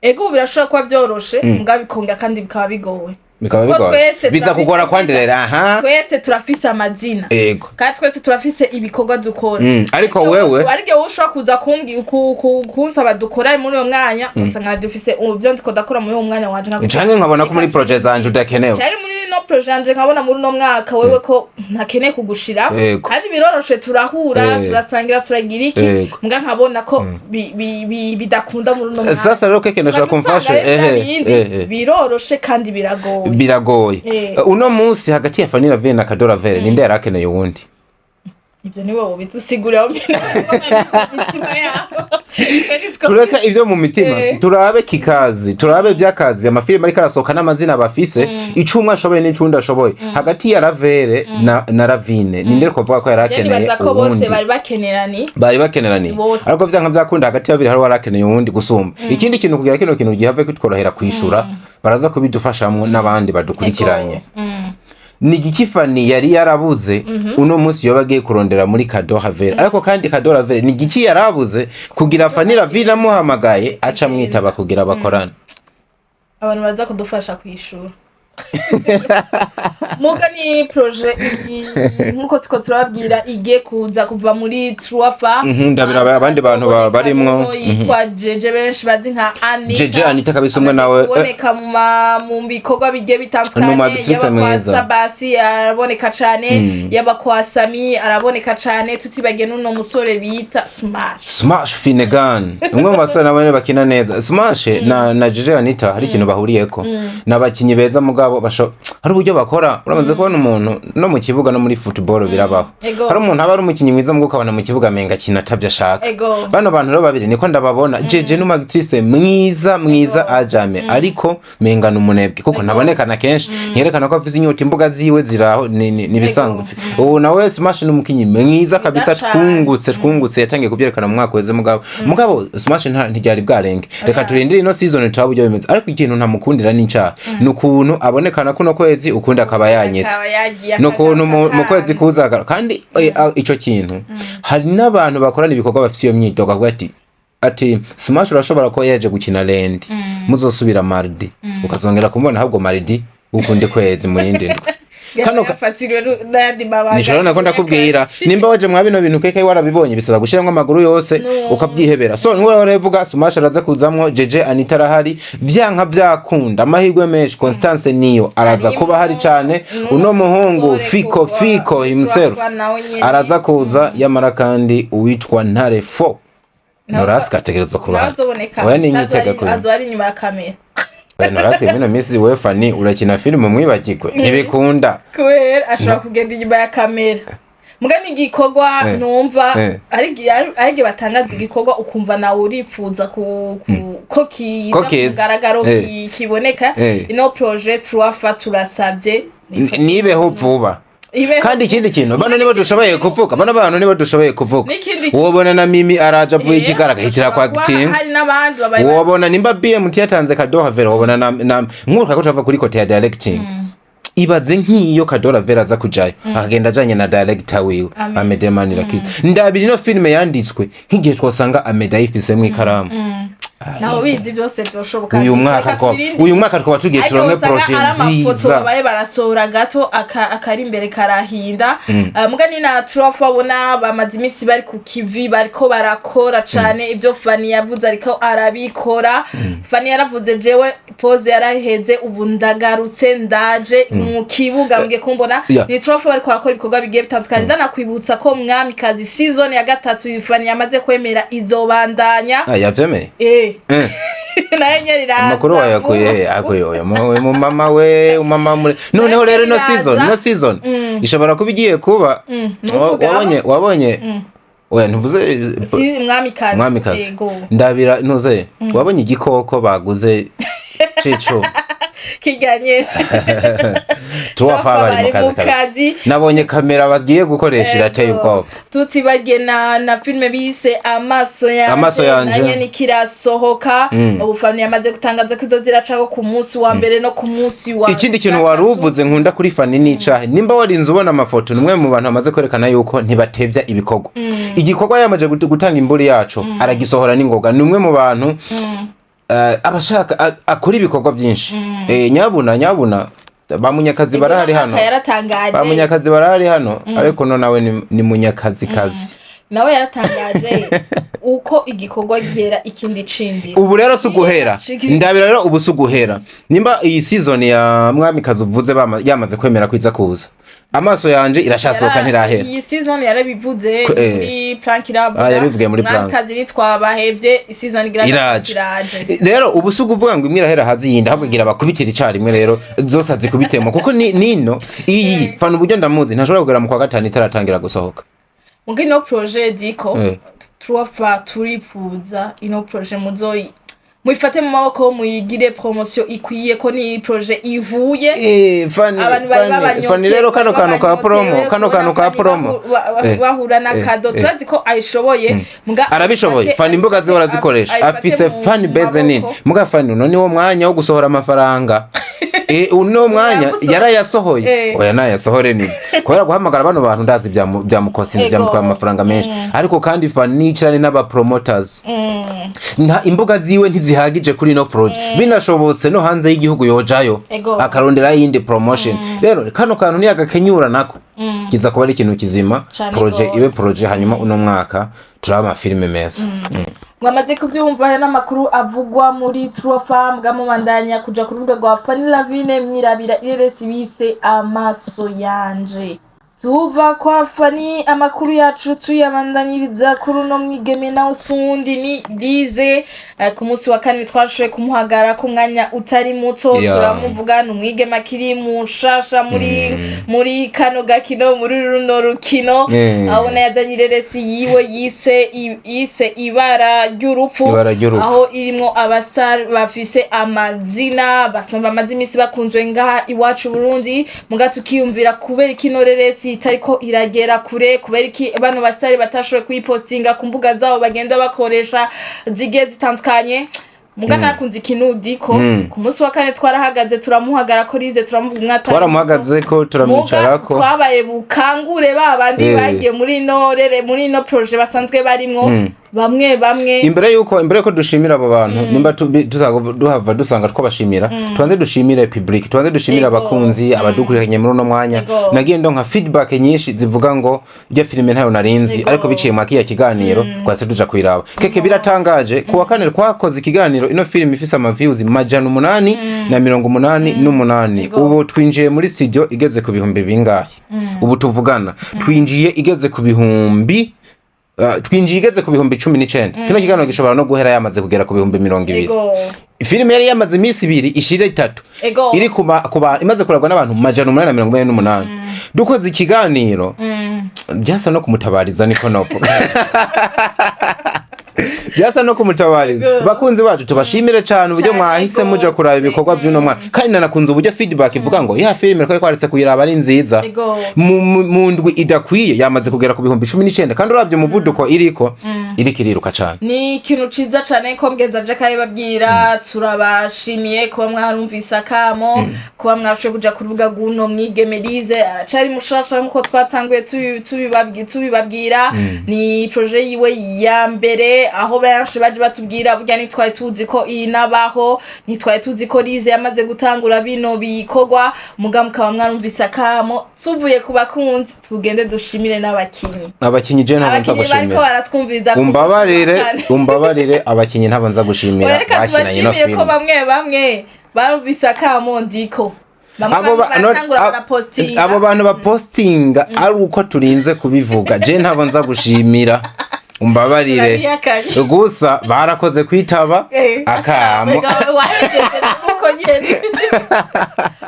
Ego, ubu birashobora kuba vyoroshe, mugabo bikongera kandi bikaba bigoye. Bikaba Kuko bigoye, twese biza turafise kugora kwanderera aha. Twese turafise amazina kandi twese turafise ibikorwa dukora. Ariko wewe ariko wowe ushobora kuza kunsaba dukora muri uwo mwanya, ugasanga dufise ibyo ndiko ndakora muri uwo mwanya wanje Canke nkabona ko muri projet zanje udakenewe. Canke muri no projet yanje nkabona muri uno mwaka wewe ko ntakeneye kugushira. Kandi biroroshe, turahura, turasangira, turagira iki, mbwa nkabona ko bidakunda muri uno mwaka. Sasa rero keke ndashaka Ukaba usanga kumfashe. rero vya bindi biroroshe kandi biragoye. Biragoye. Uno munsi hagati ya Fanny Lavine na Kadora Vere, ninde yari akeneye uwundi? Ibyo ni wowe ubidusigurira mu mitima yabo. Tureke ivyo mu mitima, turabe kikazi, turabe vy'akazi, amafilime ariko arasohoka n'amazina bafise, ico umwe ashoboye n'ico uwundi ashoboye. Hagati ya Ravere na Ravine, ninde kuvuga ko yari Je akeneye nibaza ko bose uwundi? bari bakenerani. Bari bakeneraniye. Bose. Ariko vyanka vyakunda hagati y'ababiri hari uwarakeneye uwundi gusumba. Ikindi kintu, kugira kino kintu gihave kitworohera kwishura, baraza kubidufashamwo n'abandi badukurikiranye. Ni igiki Fani yari yarabuze uno munsi yoba agiye kurondera muri Kadora Vere? Ariko kandi Kadora Vere ni igiki yarabuze kugira Fani Ravine amuhamagaye aca amwitaba kugira bakorane? Abantu baza kudufasha kwishura. Muga ni projet nkuko tuko turababwira igiye kuza kuva muri Truafa. Ndabira abandi bantu barimwo. Yitwa Jeje, benshi bazi nka Anita. Jeje Anita kabisa, umwe nawe Amaze kuboneka mu bikorwa bigiye Ni bitandukanye. umu actrice Yaba kwa mwiza. Sabasi araboneka cane, yaba kwa Sami araboneka cane, tutibagiye n'uno musore bita Smash. Smash Finnegan, umwe mu basore nabo bakina neza. Smash na Jeje Anita hari ikintu bahuriyeko, ni abakinyi beza, mugabo hari uburyo bakora. Uramaze kubona umuntu no mu kibuga, no muri football birabaho, hari umuntu aba ari umukinyi mwiza, mugabo ukabona mu kibuga amenga akina atavyo ashaka. Bano bantu rero babiri niko ndababona. Jeje ni umu mwiza mwiza, ajame, ariko menga ni umunebwe kuko ntabonekana kenshi, ntiyerekana ko afise inyota. Imbuga ziwe ziraho, ni ibisanzwe. Ubu nawe Smash ni umukinyi mwiza kabisa. Mwiza cane. Twungutse, yatangiye kubyerekana mu mwaka weze, mugabo Smash ntiryari bwarenge. Reka turindire ino season turabe uburyo bimeze. Ariko ikintu ntamukundira n'icaha ni ukuntu abonekana kuno kwezi, ukundi akaba yanyitse. Akaba yagiye, Ni ukuntu mu kwezi akagaruka. kuza kandi ico kintu, hari n'abantu bakorana ibikorwa bafise iyo myidogo, avuga ati Smash urashobora kuba yaje gukina lundi, muzosubira mardi, ukazongera kumubona ahubwo mardi ukundi kwezi mu yindi ndwi. Yafatiriwe n'ayandi mabanga. Nico rero nako ndakubwira, nimba waje mwa bino bintu keke warabibonye, bisaba gushiramwo amaguru yose, No. ukavyihebera. So niwe waravuga Smash araza kuzamwo, Jeje Anita arahari, vyanka vyakunda amahirwe menshi Constance niyo araza Harimo kuba hari cane. Uno muhungu n'umusore Fiko kuva Fiko himself Turafa nawe nyene. araza kuza. Yamara kandi uwitwa Ntare Fo Norasi ategerezwa kuba Nawe ahari. azoboneka. Oya, ni inyitega kuri Azo ari inyuma ya kamera. Oya, Norasi muri minsi we Fani urakina filime mwibagirwe, ntibikunda. Kubera ashobora kugenda inyuma ya kamera, muga ni igikorwa numva ari igihe batangaza igikorwa ukumva nawe uripfuza ko kiza Ko ku kiza. mugaragaro, kiboneka. Ino projet Truafa turasabye Nibeho vuba. Ibeho. Kandi ikindi kintu, bano nibo dushoboye kuvuga, bano bantu nibo dushoboye kuvuga. N'ikindi Wobona na Mimi araje avuye i Kigali agahitira kwa hashobora kuba Acting. hari n'abandi babaye Wobona nimba BMT yatanze Kadoha Vera, wobona na nkuruka ko tuva kuri côté ya directing. Ibaze nk'iyo Kadora Vera aza kujayo akagenda ajanye na director wiwe Amen. Amede Manirakiza. Ndabira ino filime yanditswe nk'igihe twosanga Amede ayifisemwo ikaramu. Naho bizi byose byoshoboka. Uyu mwaka Reka turinde. uyu mwaka twaba tugiye Ariko turonke usanga projet ari amafoto nziza. babaye barasohora gato akari imbere karahinda. Muga ni na Truff abona bamaze iminsi bari ku kivi, bariko barakora cane. Ibyo Fani yavuze ariko arabikora. Fani yaravuze: "Jewe pause yaraheze, ubu ndagarutse, ndaje mu kibuga, mugiye kumbona." Ni Truff bariko barakora ibikorwa bigiye bitandukanye. Ndanakwibutsa ko Mwamikazi season ya gatatu Fani yamaze kwemera izobandanya. Ah, yavyemeye? Eh. Nayo nyene iraza. Amakuru wayakuye he? Akuye oya mu mama we, umama muri noneho rero ino Iraza. season, ino season ishobora kuba igiye kuba Nuvuga wabonye oya, ntuvuze. Si Mwamikazi. Mwamikazi. Yego. Ndabira ntuze wabonye igikoko baguze cicu Kijyanye Tuwafa bari mu kazi mu kabisa. kazi. Nabonye kamera bagiye gukoresha irateye ubwoba. Tutibagiye na filime bise Amaso Yanje. Amaso Yanje. Nayo nikirasohoka. Ubu Fani yamaze gutangaza ko izo ziracako ku munsi wa mbere no ku munsi wa Ikindi kintu wari gatatu. uvuze nkunda kuri Fani n'icahe, nimba warinze ubona amafoto, ni umwe mu bantu bamaze kwerekana yuko ntibatevya ibikorwa. Igikorwa yamaze gutanga imburi yaco aragisohora n'ingoga. Ni umwe mu bantu abashaka akora ibikorwa byinshi. Nyabuna nyabuna. Ba Munyakazi barahari hano. Yaratangaje. Ba Munyakazi barahari hano, ariko no nawe ni Munyakazi kazi. Nawe yaratangaje uko igikorwa gihera ikindi cinjira. Ubu rero si uguhera, ndabira rero, ubu si uguhera. Nimba iyi season ya Mwamikazi uvuze yamaze kwemera kwiza kuza, amaso yanje irashasohoka, ntirahera. Iyi season yarabivuze muri prank, iravuga. Ah, yabivugiye muri prank. Mwamikazi nitwabahevye, season igira Iraje. iraje. Rero ubu si ukuvuga ngo imwe irahera hazi iyindi, ahubwo igira bakubitira icarimwe rero zose azikubitemo, kuko ni nino iyi fana uburyo ndamuzi ntashobora kugera mu kwa gatanu itaratangira gusohoka. Muga ino projet diko turapfa turipfuza ino projet muzoyi muyifate mu maboko, muyigire promotion ikwiye, ko ni projet ihuye. Fani Abantu bari Fani babanyotewe, Fani rero kano kantu ka promo, babanyotewe kano kantu ka kubona Fani promo bahura na kado. Turazi ko ayishoboye muga Arabishoboye. Fani imbuga ziwe arazikoresha, ayifate afise mu fan base nini. maboko. Muga Fani uno niwo mwanya wo gusohora amafaranga. Uno mwanya Yamusohoye. yarayasohoye. Oya, nayasohore nibyo, kubera guhamagara bano bantu ndazi byamukosi, byamutwaye amafaranga menshi, ariko kandi Fani nicarane n'aba promoters. Nta imbuga ziwe ntizihagije kuri ino projet, binashobotse no hanze y'igihugu yojayo akarondera yindi promotion. Rero kano kantu niyagakenyura nako kiza kuba ari ikintu kizima. Cane Projet gose. ibe projet, hanyuma uno mwaka turaba amafilime meza. Mwamaze kubyumva, aya n'amakuru avugwa muri Trufa. Bwamubandanya kuja ku rubuga rwa Fanny Lavine mwirabira ireresi bise Amaso Yanje. Tuva kwa Fanny, amakuru yacu tuyabandanyiriza kuri uno mwigeme nawe usundi ni Lize. Ku munsi wa kane twashoboye kumuhagara ku mwanya utari muto. Turamuvuga, ni umwigeme akiri mushasha muri muri kano gakino, muri runo rukino. Abona yazanye ireresi yiwe yise Ibara ry'Urupfu. Ibara ry'Urupfu. Aho irimwo abastar bafise amazina basa bamaze iminsi bakunzwe ngaha iwacu Burundi. Muga tukiyumvira kubera iki ino reresi itariko iragera kure, kubera iki bano basitari batashoboye kuyipostinga ku mbuga zabo bagenda bakoresha zigiye zitandukanye. Muga nakunze ikintu diko ku munsi wa kane twarahagaze turamuhagara ko Rize, turamuvuga umwata. Twaramuhagaze ko, turamwicarako. Muga twabaye bukangure ba bandi bagiye muri ino rere, muri ino projet basanzwe barimwo bamwe bamwe. Imbere yuko dushimira abo bantu, nimba duhava dusanga twabashimira, tubanze dushimire public, tubanze dushimire abakunzi abadukurikiranye muri uno mwanya. Nagiye ndonka feedback nyinshi zivuga ngo iryo filime ntayo narinzi, ariko biciye mu kiya kiganiro twase tuja kuyiraba. Keke biratangaje, kuwa kane twakoze ikiganiro ino filime ifise ama views 888. Ubu twinjiye muri studio igeze ku bihumbi bingahe? Ubu tuvugana twinjiye igeze ku bihumbi twinjiye igeze ku 19,000. Kino kiganiro gishobora no guhera yamaze kugera ku 20,000. Filime yari yamaze iminsi 2 ishira 3 iri kuba imaze kurabwa n'abantu 888. Dukoze ikiganiro byasa no kumutabariza, niko novuga, byasa no kumutabariza. Bakunzi bacu, tubashimire cyane uburyo Cane mwahise muja kuraba gose. ibikorwa by'uno mwana, kandi nanakunze uburyo feedback ivuga ngo ya filime twari twaretse kuyiraba ari nziza. Mu ndwi idakwiye yamaze kugera ku 19,000, kandi uravye umuvuduko iriko iriruka cane. Ni ikintu ciza cane ko mgenza aje akabibabwira. Turabashimiye kuba mwarumvise akamo, kuba mwashoboye kuja ku rubuga rw'uno mwigeme Lize. Aracari mushasha nkuko twatanguye tubibabwira. Ni projet yiwe ya mbere, aho benshi baje batubwira burya ntitwari tuzi ko inabaho, ntitwari tuzi ko Lize yamaze gutangura bino bikorwa. Muga mukaba mwarumvise akamo. Tuvuye ku bakunzi, tugende dushimire n'abakinyi. Abakinyi je ntabwo nza Abakinyi bariko gushimira. baratwumviriza ku Umbabarire, cane. umbabarire, abakinyi ntabwo nza gushimira Reka bakinanye ino tubashimire ko filime. bamwe bamwe barumvise akamo ndiko bamwe Abo bamwe baratangura barapostinga. Abo bantu bapostinga ari uko turinze kubivuga, je ntabwo nza gushimira, umbabarire. Turabihakanye. Gusa barakoze kwitaba akamo. Ega, wahejeje uko nyene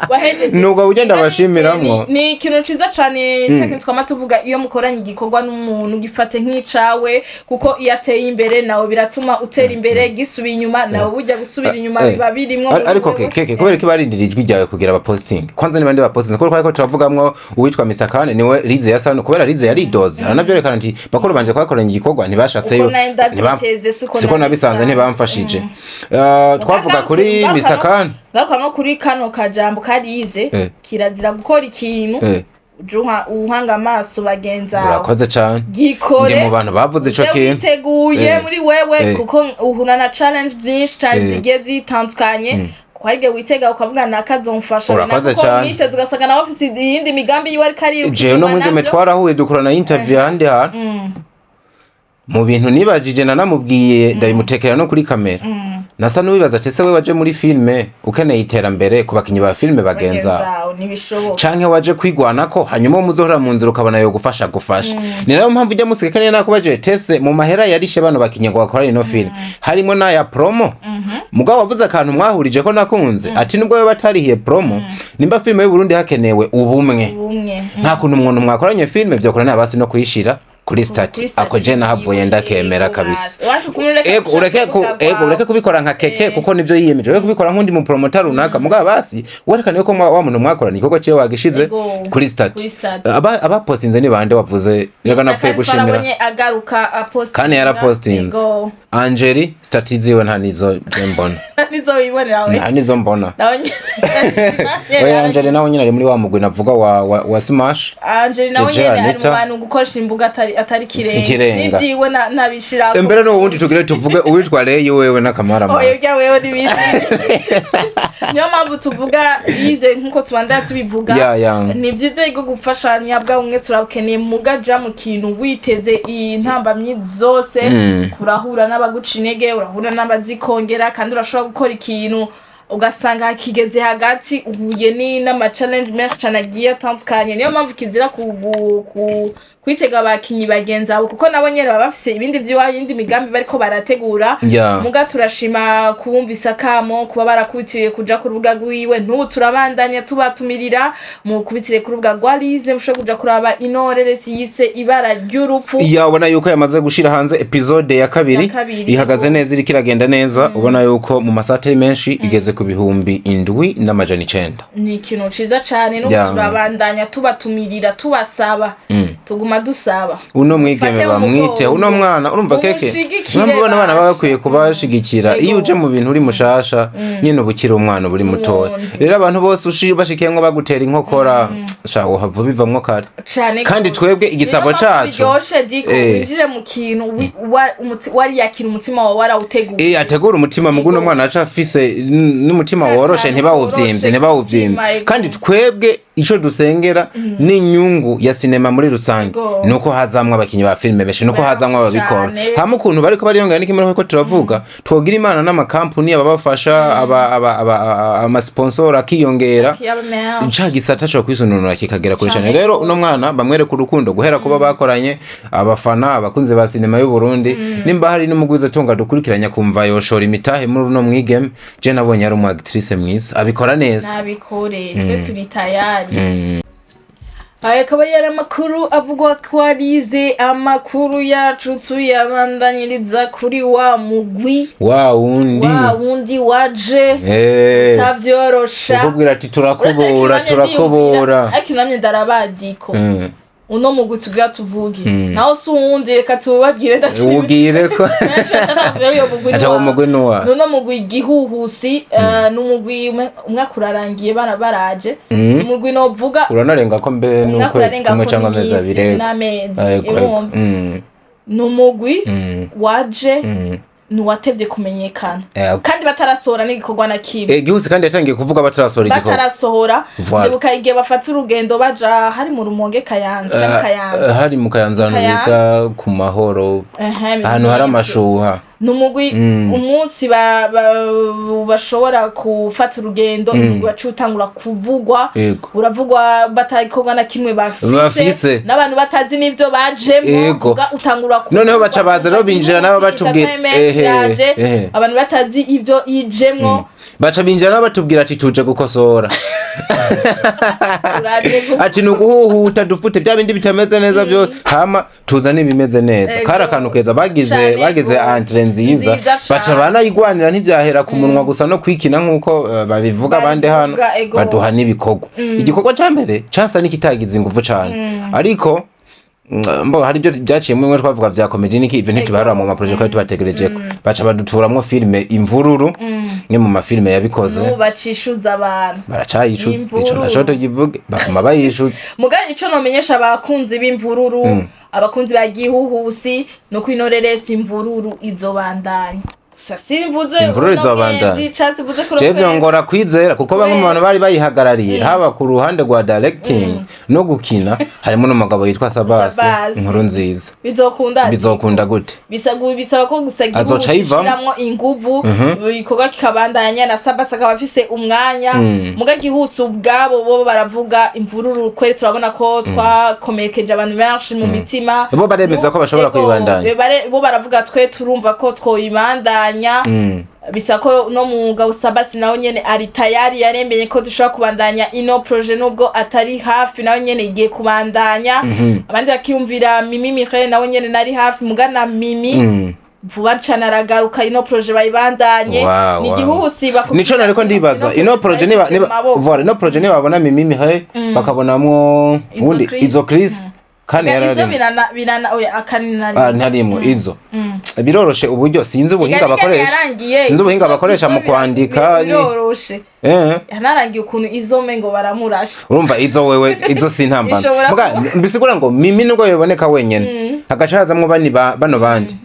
wahejeje. Nubwo buryo ndabashimiramwo. Ni ikintu ciza cane. Ca kintu twama tuvuga, iyo mukoranye igikorwa n'umuntu gifate nk'icawe, kuko iyo ateye imbere nawe biratuma utera imbere, gisubiye inyuma nawe burya gusubira inyuma biba birimwo muri Ariko wewe. Keke, kubera ko barindira ijwi ryawe kugira abaposting, kwanza ni bande baposting? Kuko twariko turavugamwo uwitwa Misakane, niwe Lize yasa, kubera Lize yaridoze aranavyerekana ati bakuru banje twakoranye igikorwa ntibashatseyo, Uko nari ndavyiteze, siko siko nabisanze, nabisanze. Ntibamfashije. Twavuga kuri Misakane. Ngaruka no kuri kano kajambo karize: kirazira gukora ikintu uja uhanga amaso bagenzi bawe. Urakoze cane. Gikore Ndi mu bantu bavuze ico uje kintu. witeguye muri wewe, kuko uhura na challenge nyinshi cane zigiye zitandukanye. Kuko hari igihe witega ukavuga nakazomfasha. Urakoze cane. Witeze ugasanga nawe afise iyindi migambi yiwe ariko ariruka Jewe no inyuma mwigeme navyo. twarahuye, dukorana interview ahandi hantu. Mu bintu nibajije nanamubwiye, ndabimutekera no kuri kamera, nasa n'uwibaza ati: "Ese we waje muri filime ukeneye iterambere ku bakinyi ba filime bagenza Bagenzawe ntibishoboka, canke waje kwigwanako, hanyuma uwo muzohora mu nzira ukabona yo gufasha gufasha?" Ni nayo mpamvu ujya museka niyo nakubaje tese mu mahera yarishe bano bakinyi ngo bakorane ino filime harimo n'aya promo. Mugabo wavuze akantu mwahurije ko nakunze, ati nubwo baba batarihiye promo, nimba filime y'u Burundi hakenewe ubumwe, ubumwe. Nta kuntu umuntu mwakoranye filime vyokora basi no kuyishira kuri statut. Kuri statut Ako je nahavuye yiwe, ndakemera yego, kabisa. basi. Waje ukuntu Ego ureke ku ego ureke kubikora nka keke, kuko nivyo yiyemeje, ureke kubikora nk'undi mu promoter runaka, mugabo basi werekane yuko wa muntu mwakorana igikorwa ciwe wagishize Ego. kuri statut. Kuri statut. Abapostinze ni bande wavuze? Reka napfuye gushimira. Twarabonye agaruka apostinga. Kandi yarapostinze. Ego. Angeli, statut ziwe nta nizo je mbona. Nizo wibonera we? Nta nizo mbona. Nawe nyene. We Angeli nawe nyine ari muri wa mugwi navuga wa Smash. Angeli nawe Jeje nyene ari mu Anita. bantu gukoresha imbuga atari Si ikirenga. N'ivyiwe ntabishirako. Mbere no wundi tugire tuvuge uwitwa Leyi wewe n'akamara. Oya, ibya wewe n'ibizi. Niyo mpamvu tuvuga yize nkuko tubandanya tubivuga. Ya. Ni byiza rwo gufashanya bwa bumwe turabukeneye, mugaja mu kintu witeze iyi ntambamyi zose. Urahura n'abaguca intege, urahura n'abazikongera, kandi urashobora gukora ikintu ugasanga kigeze hagati uhuye n'ama challenge menshi cyane agiye atandukanye. Niyo mpamvu kizira kwitega abakinyi bagenzi abo, kuko nabo nyene baba bafise ibindi vy'iwabo, iyindi migambi bariko barategura. Muga turashima kubumvisa akamo, kuba barakubitiriye kuja ku rubuga rwiwe. N'ubu turabandanya tubatumirira mukubitire ku rubuga rwa Lize, mushobora kuja kuraba inoreresi yise Ibara ry'Urupfu. Ya, ubona yuko yamaze gushira hanze episode ya kabiri. Ya kabiri. Ihagaze neza, iriko iragenda neza. Ubona yuko mu masaha atari menshi igeze ku 7900. Ni ikintu ciza cane. N'ubu turabandanya tubatumirira, tubasaba, tuguma dusaba. Uno mwigeme Mufate bamwite umugongo. Uno mwana urumva keke Mumushigikire. Impamvu bano bana baba Basha. bakwiye kubashigikira, iyo uje mu bintu uri mushasha nyene uba ukiri umwana, uba uri mutoya. Umundi. Rero abantu bose bashikiyemwo bagutera inkokora, sha wohava ubivamwo kare. Cane Kandi gose. twebwe igisabo Niyo mpamvu cacu biryoshe diko winjire mu kintu wariyakira, umutima wawe warawuteguye. Ategura umutima mugu uno mwana aca afise n'umutima woroshe, Akantu ntibawuvyimvye, koroshe ntibawuvyimvye. k'umutima, ego. Kandi twebwe ico dusengera n'inyungu ya sinema muri rusange nuko hazamwo abakinyi ba filime benshi, nuko hazamwo ababikora. Hamwe ukuntu bariko bariyongera n'ikimwe ko turavuga, twogira imana n'amakampuni ababafasha, amasponsor akiyongera, Yaba mea. ca gisata co kwisununura kikagera kure cane. Cane Rero uno mwana bamwereka urukundo guhera kuba bakoranye, abafana, abakunzi ba sinema y'u Burundi. Nimba hari n'umugwizatunga dukurikiranya kumva yoshora imitahe muri uno mwigeme, je nabonye ari umu actrice mwiza, abikora neza. Nabikore, twe turi tayari. Aya akaba yari amakuru avugwa ko arize. Amakuru yacu tuyabandanyiriza kuri wa mugwi wa wundi, wa wundi waje utavyorosha. Ukubwira ati turakubura, turakubura. Ariko namye ndarabadiko uno mugwi tugira tuvuge naho si uwundi, reka tubabwire. Ubwire ko aca uwo mugwi nuwa Nuno mugwi Igihuhusi, n'umugwi umwaka urarangiye bana baraje. Umugwi novuga Uranarenga ko mbe umwaka n'ukwezi urarenga kumwe ko cyangwa amezi n'iminsi abiri. n'amezi. Ego, ego. Urumva? Ni umugwi waje nuwatevye kumenyekana kandi batarasohora n'igikorwa na kimwe. Igihusi kandi yatangiye kuvuga batarasohora igikorwa. Batarasohora. Voilà. Ndibuka igihe bafata urugendo baja hari mu Rumonge, Kayanza canke Kayanza. Hari mu Kayanza, ahantu Kayanza. bita ku Mahoro, Ehe, ahantu hari amashuha. Ni umugwi umunsi bashobora gufata urugendo, umugwi waciye utangura kuvugwa. Uravugwa batagikorwa na kimwe bafise, Bafise. n'abantu batazi n'ivyo bajemwo. Utangura kuvugwa. Noneho baca baza rero binjira nabo batubwira Entertainment ehe, yaje, ehe. abantu batazi ibyo ijemwo. Baca binjira nabo batubwira ati tuje gukosora. Uraje Ati ni uguhuhuta, dufute bya bindi bitameze neza byose, hama tuzane ibimeze neza. Kari akantu keza bagize. Cane Bagize gose. entrée nziza. Nziza Baca cane. banayigwanira, ntivyahera ku munwa gusa no kwikina nk'uko babivuga abandi hano. Babivuga, ego. Baduha n'ibikorwa. Igikorwa ca mbere casa n'ikitagize inguvu cane, ariko mbo hari ibyo byaciyemo bimwe twavuga vya comedy niki, ivyo ntitubiharura mu maprojet twari tubategerejeko. Baca baduturamwo filime Imvururu, ni mu mafilime yabikoze. N'ubu bacishuza abantu. Baracayicuza ico. Imvururu. Naco tugivuge, baguma bayicuza. Muga ico nomenyesha abakunzi b'Imvururu, abakunzi ba Gihuhusi, nuko inoreresi Imvururu izobandanya. Gusa simvuze Imvururu uno izobandanya. mwezi, canke simvuze kuno Jewe kwezi. vyongora kwizera, kuko bamwe mu bantu bari bayihagarariye, haba ku ruhande rwa directing no gukina, harimo n'umugabo yitwa Sabasi. Sabasi. Inkuru nziza. Bizokunda. Bizokunda gute? Bisaba ko gusa igihugu Azoca ayivamwo. gishiramwo inguvu, ibikorwa kikabandanya, na Sabasi akaba afise umwanya. Muga gihuse ubwabo bo baravuga imvururu kweri, turabona ko twakomerekeje abantu benshi mu mitima. Bo baremeza ko bashobora Ego, kuyibandanya. Bo baravuga twe turumva ko twoyibandanya. Bisa ko no mugabo Sabasi nawe nyene ari tayari, yaremeye ko dushobora kubandanya ino projet, nubwo atari hafi, nawe nyene igiye kubandanya. Abandi bakiyumvira Mimi Mireille, nawe nyene nari hafi, mugana Mimi vuba cane aragaruka, ino projet bayibandanye. Wow, Ni wow. igihuhusi bakubwira. Nico nariko ndibaza, ino projet niba mu maboko. voilà, ino projet niba babona Mimi Mireille, bakabonamwo Izo ubundi Chris. izo Chris kandi Izo yararimo. Birana birana, oya, akanina. Ah, ntarimwo izo. Biroroshe uburyo, sinzi ubuhinga bakoresha. Yarangiye. Sinzi ubuhinga bakoresha mu kwandika Biroroshe. Yanarangiye ukuntu izo mengo baramurashe. Urumva izo wewe, izo sintambana. Ishobora Muga bisigura ngo Mimi nubwo yoboneka wenyene, hagaca hazamwo bani bano bandi,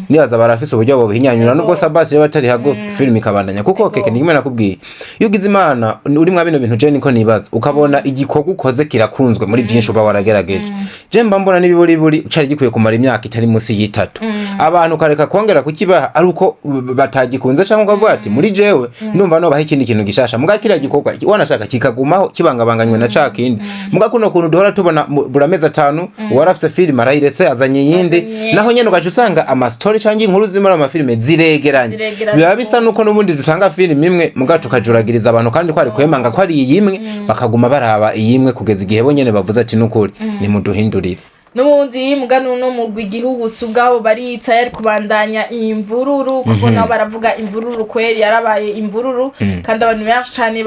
nibaza barafise uburyo bobihinyanyura, nubwo Sabasi yoba atari hagufi, filime ikabandanya, kuko keke ni kimwe nakubwiye, iyo ugize Imana uri mwa bino bintu, je niko nibaza, ukabona igikorwa ukoze kirakunzwe muri byinshi uba waragerageje, je mba mbona n'ibiburiburi cari gikwiye kumara imyaka itari munsi y'itatu, abantu ukareka kongera kukibaha ari uko batagikunze, cyangwa ukavuga ati muri jewe ndumva nobaha ikindi kintu gishasha, muga kiriya gikorwa wanashaka kikagumaho kibangabanganywe na ca kindi. Muga kuno kuntu duhora tubona buri amezi 5 uwarafise filime arayiretse azanye iyindi, Azanye. naho nyene ugaca usanga amastori canke inkuru ziri muri ayo mafilime ziregeranye. Ziregeranye. Biba bisa nuko n'ubundi dutanga filime imwe, muga tukajuragiriza abantu, kandi kwari kwemanga ko ari iyimwe, bakaguma baraba iyimwe kugeza igihe bo nyene bavuze ati nukuri nimuduhindurire. N'ubundi mugano no mugwi igihugu si ubwabo baritsa yari kubandanya imvururu, kuko nabo baravuga imvururu kweri, yarabaye imvururu, kandi abantu benshi cane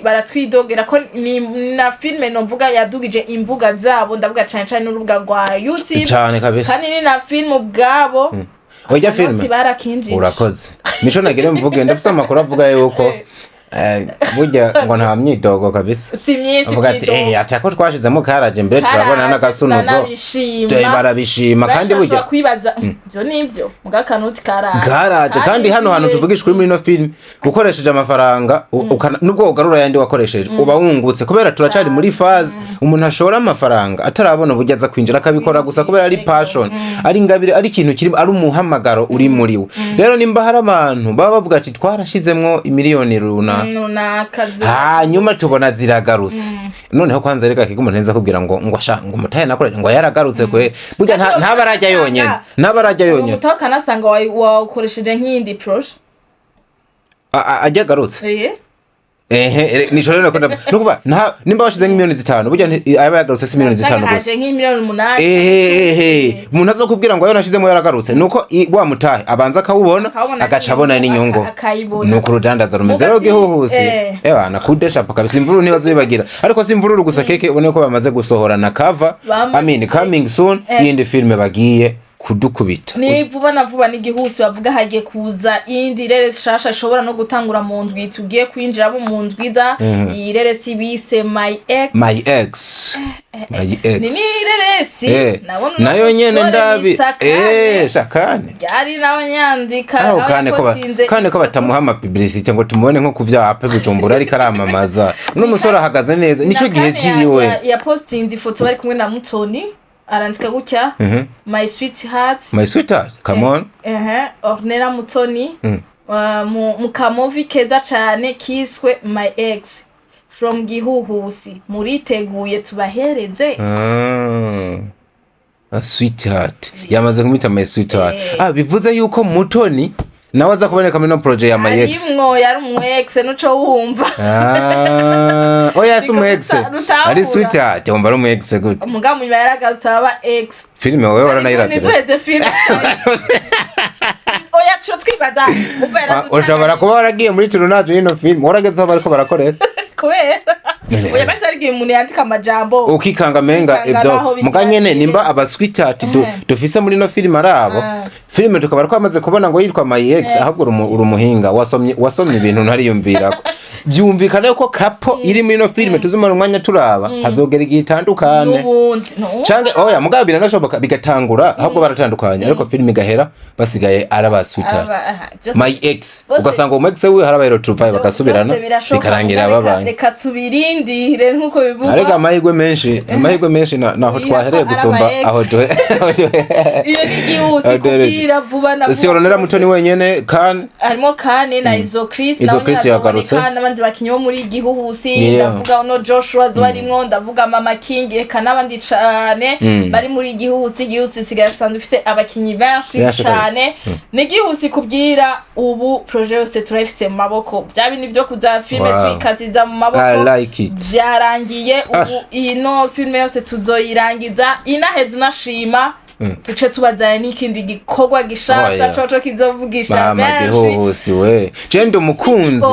baratwidogera ko ni na filime novuga yadugije imbuga zabo, ndavuga cane cane n'urubuga rwa YouTube. Cane kabisa. Kandi ni na filime ubwabo Oya, akanotsi filime barakinjije. Urakoze, mico nagire mvuge, ndafise amakuru avuga yuko burya ngo nta myidogo kabisa. Si myinshi. Avuga ati myidogo. Ati ako twashizemo karaje mbere, turabona n'agasunuzo. Turanabishima. Barabishima kandi Benshi burya bashobora kwibaza ivyo nivyo, muga kanoti karaje. Karaje, kandi hano hantu tuvugishwa muri ino film, ukoresheje amafaranga nubwo ugarura yandi wakoresheje uba wungutse, kubera turacari muri phase umuntu ashora amafaranga atarabona uburyo aza kwinjira, akabikora gusa kubera ari passion, ari ingabire, ari ikintu kiri, ari umuhamagaro uri muri we. Rero nimba hari abantu baba bavuga ati twarashizemwo imiliyoni runaka, Runaka hanyuma tubona ziragarutse, noneho kwanza reka kiko umuntu neza kubwira ngo sha ngo mutaye nakora ngo yaragarutse kwe, burya ntaba arajya yonyene, ntaba arajya yonyene. Umutaho ukanasanga wawukoresheje nk'iyindi projet. Ajya agarutse. Ehe, nico rero nakunda nukuva nta nimba washize nk'imiliyoni 5, burya aba yagarutse si miliyoni 5 gusa. Haje nk'imiliyoni 8. Ehe, umuntu azokubwira ngo ayo nashizemo yaragarutse, nuko wa mutahe abanza akawubona, Akawubona, agaca abona n'inyungu. Akayibona. Nuko urudandaza rumeze rero. Mugati, Gihuhusi ebana kudeshapo kabisa, imvururu ntibazoyibagira. Ariko si imvururu gusa keke, ubone ko bamaze gusohora na cover. I mean, coming soon, yindi filme bagiye kudukubita. Ni vuba na vuba, n'igihusi bavuga hagiye kuza iyindi reresi shasha ishobora no gutangura mu ndwi tugiye kwinjiramo, mu ndwiza. Iyi reresi bise My Ex. My Ex, My Ex. Ni n'ireresi nabona uno Nayo nyene musore ndabi Mr. Kane. Shakane. Ryari n'abanyandika aho aho kane ko yapostinze kane ko batamuha ama publicité ngo tumubone nko ku vyapa Bujumbura ariko aramamaza, uno musore ahagaze neza, nico Na gihe Kane ciwe. Yapostinze ifoto bari kumwe na Mutoni, arandika gutya: "My sweetheart." My sweetheart, come on. Ehe, Ornella Mutoni. Mu kamovi keza cane kiswe My Ex from Gihuhusi, muriteguye tubahereze. Ah. A sweetheart, yamaze kumwita my sweetheart. Ah, bivuze yuko Mutoni nawe aza kuboneka muri no projet ya My Ex. Arimwo, yari umu ex, nuco wumva. Ah, oya, si umu ex. Rutahura. Ari sweetheart, wumva ari umu ex gute? Umugabo munyuma yaragarutse araba ex. Filime wowe waranayiravye? Ntiduheze filime, oya, tuco twibaza umva. Ah, ushobora kuba waragiye muri tournage y'ino film, warageze aho bariko barakorera. Kubera oya, basi hari igihe umuntu yandika amajambo Ukikanga menga ukikanga ivyo naho muga nyene bitangiye. nimba aba sweetheart dufise muri ino film arabo. Ah. Filime tukaba twamaze kubona ngo yitwa My Ex. Ex. Ahubwo uri umuhinga, wasomye ibintu ntariyumvirako. Byumvikana yuko couple iri muri ino filime tuzumara umwanya turaba, hazogera igihe itandukane. N'ubundi no. Canke oya, mugabo biranashoboka bigatangura ahubwo baratandukanye, ariko filime igahera basigaye ari aba sweetheart. Aha, byose. My ex, Bose- ugasanga umu ex wiwe harabaye retrouvailles, bagasubirana, Byose birashoboka, bikarangira reka- babanye. Reka tubirindire nk'uko bivugwa. Ariko amahirwe menshi naho Iya, twahereye ko ari gusumba ama ex. aho Iyo ni igihuse aho duhereje. kubwira vuba na Si Oronera Mutoni wenyene kan harimo Kane na Izo Chris. Izo Nawe Chris nyine yagarutse. azoboneka, n'abandi bakinyi bo muri Igihuhusi. Yeah. Ndavuga uno Joshua azoba arimwo, ndavuga Mama King, eka n'abandi cane bari muri Igihuhusi. Igihuhusi isigaye isanzwe ifise abakinyi benshi Benshi kabisa. cane. Ni Igihuhusi kubwira ubu projet yose turayifise mu maboko, bya bindi vyo kuza filime tuyikaziza mu maboko. I like it. Byarangiye ubu. Ah. Ino filime yose tuzoyirangiza inaheze, unashima tuce tubazana n'ikindi gikorwa gishasha. Oh, yeah. Coco kizovugisha Mama benshi. Gihuhusi we, je ndi umukunzi,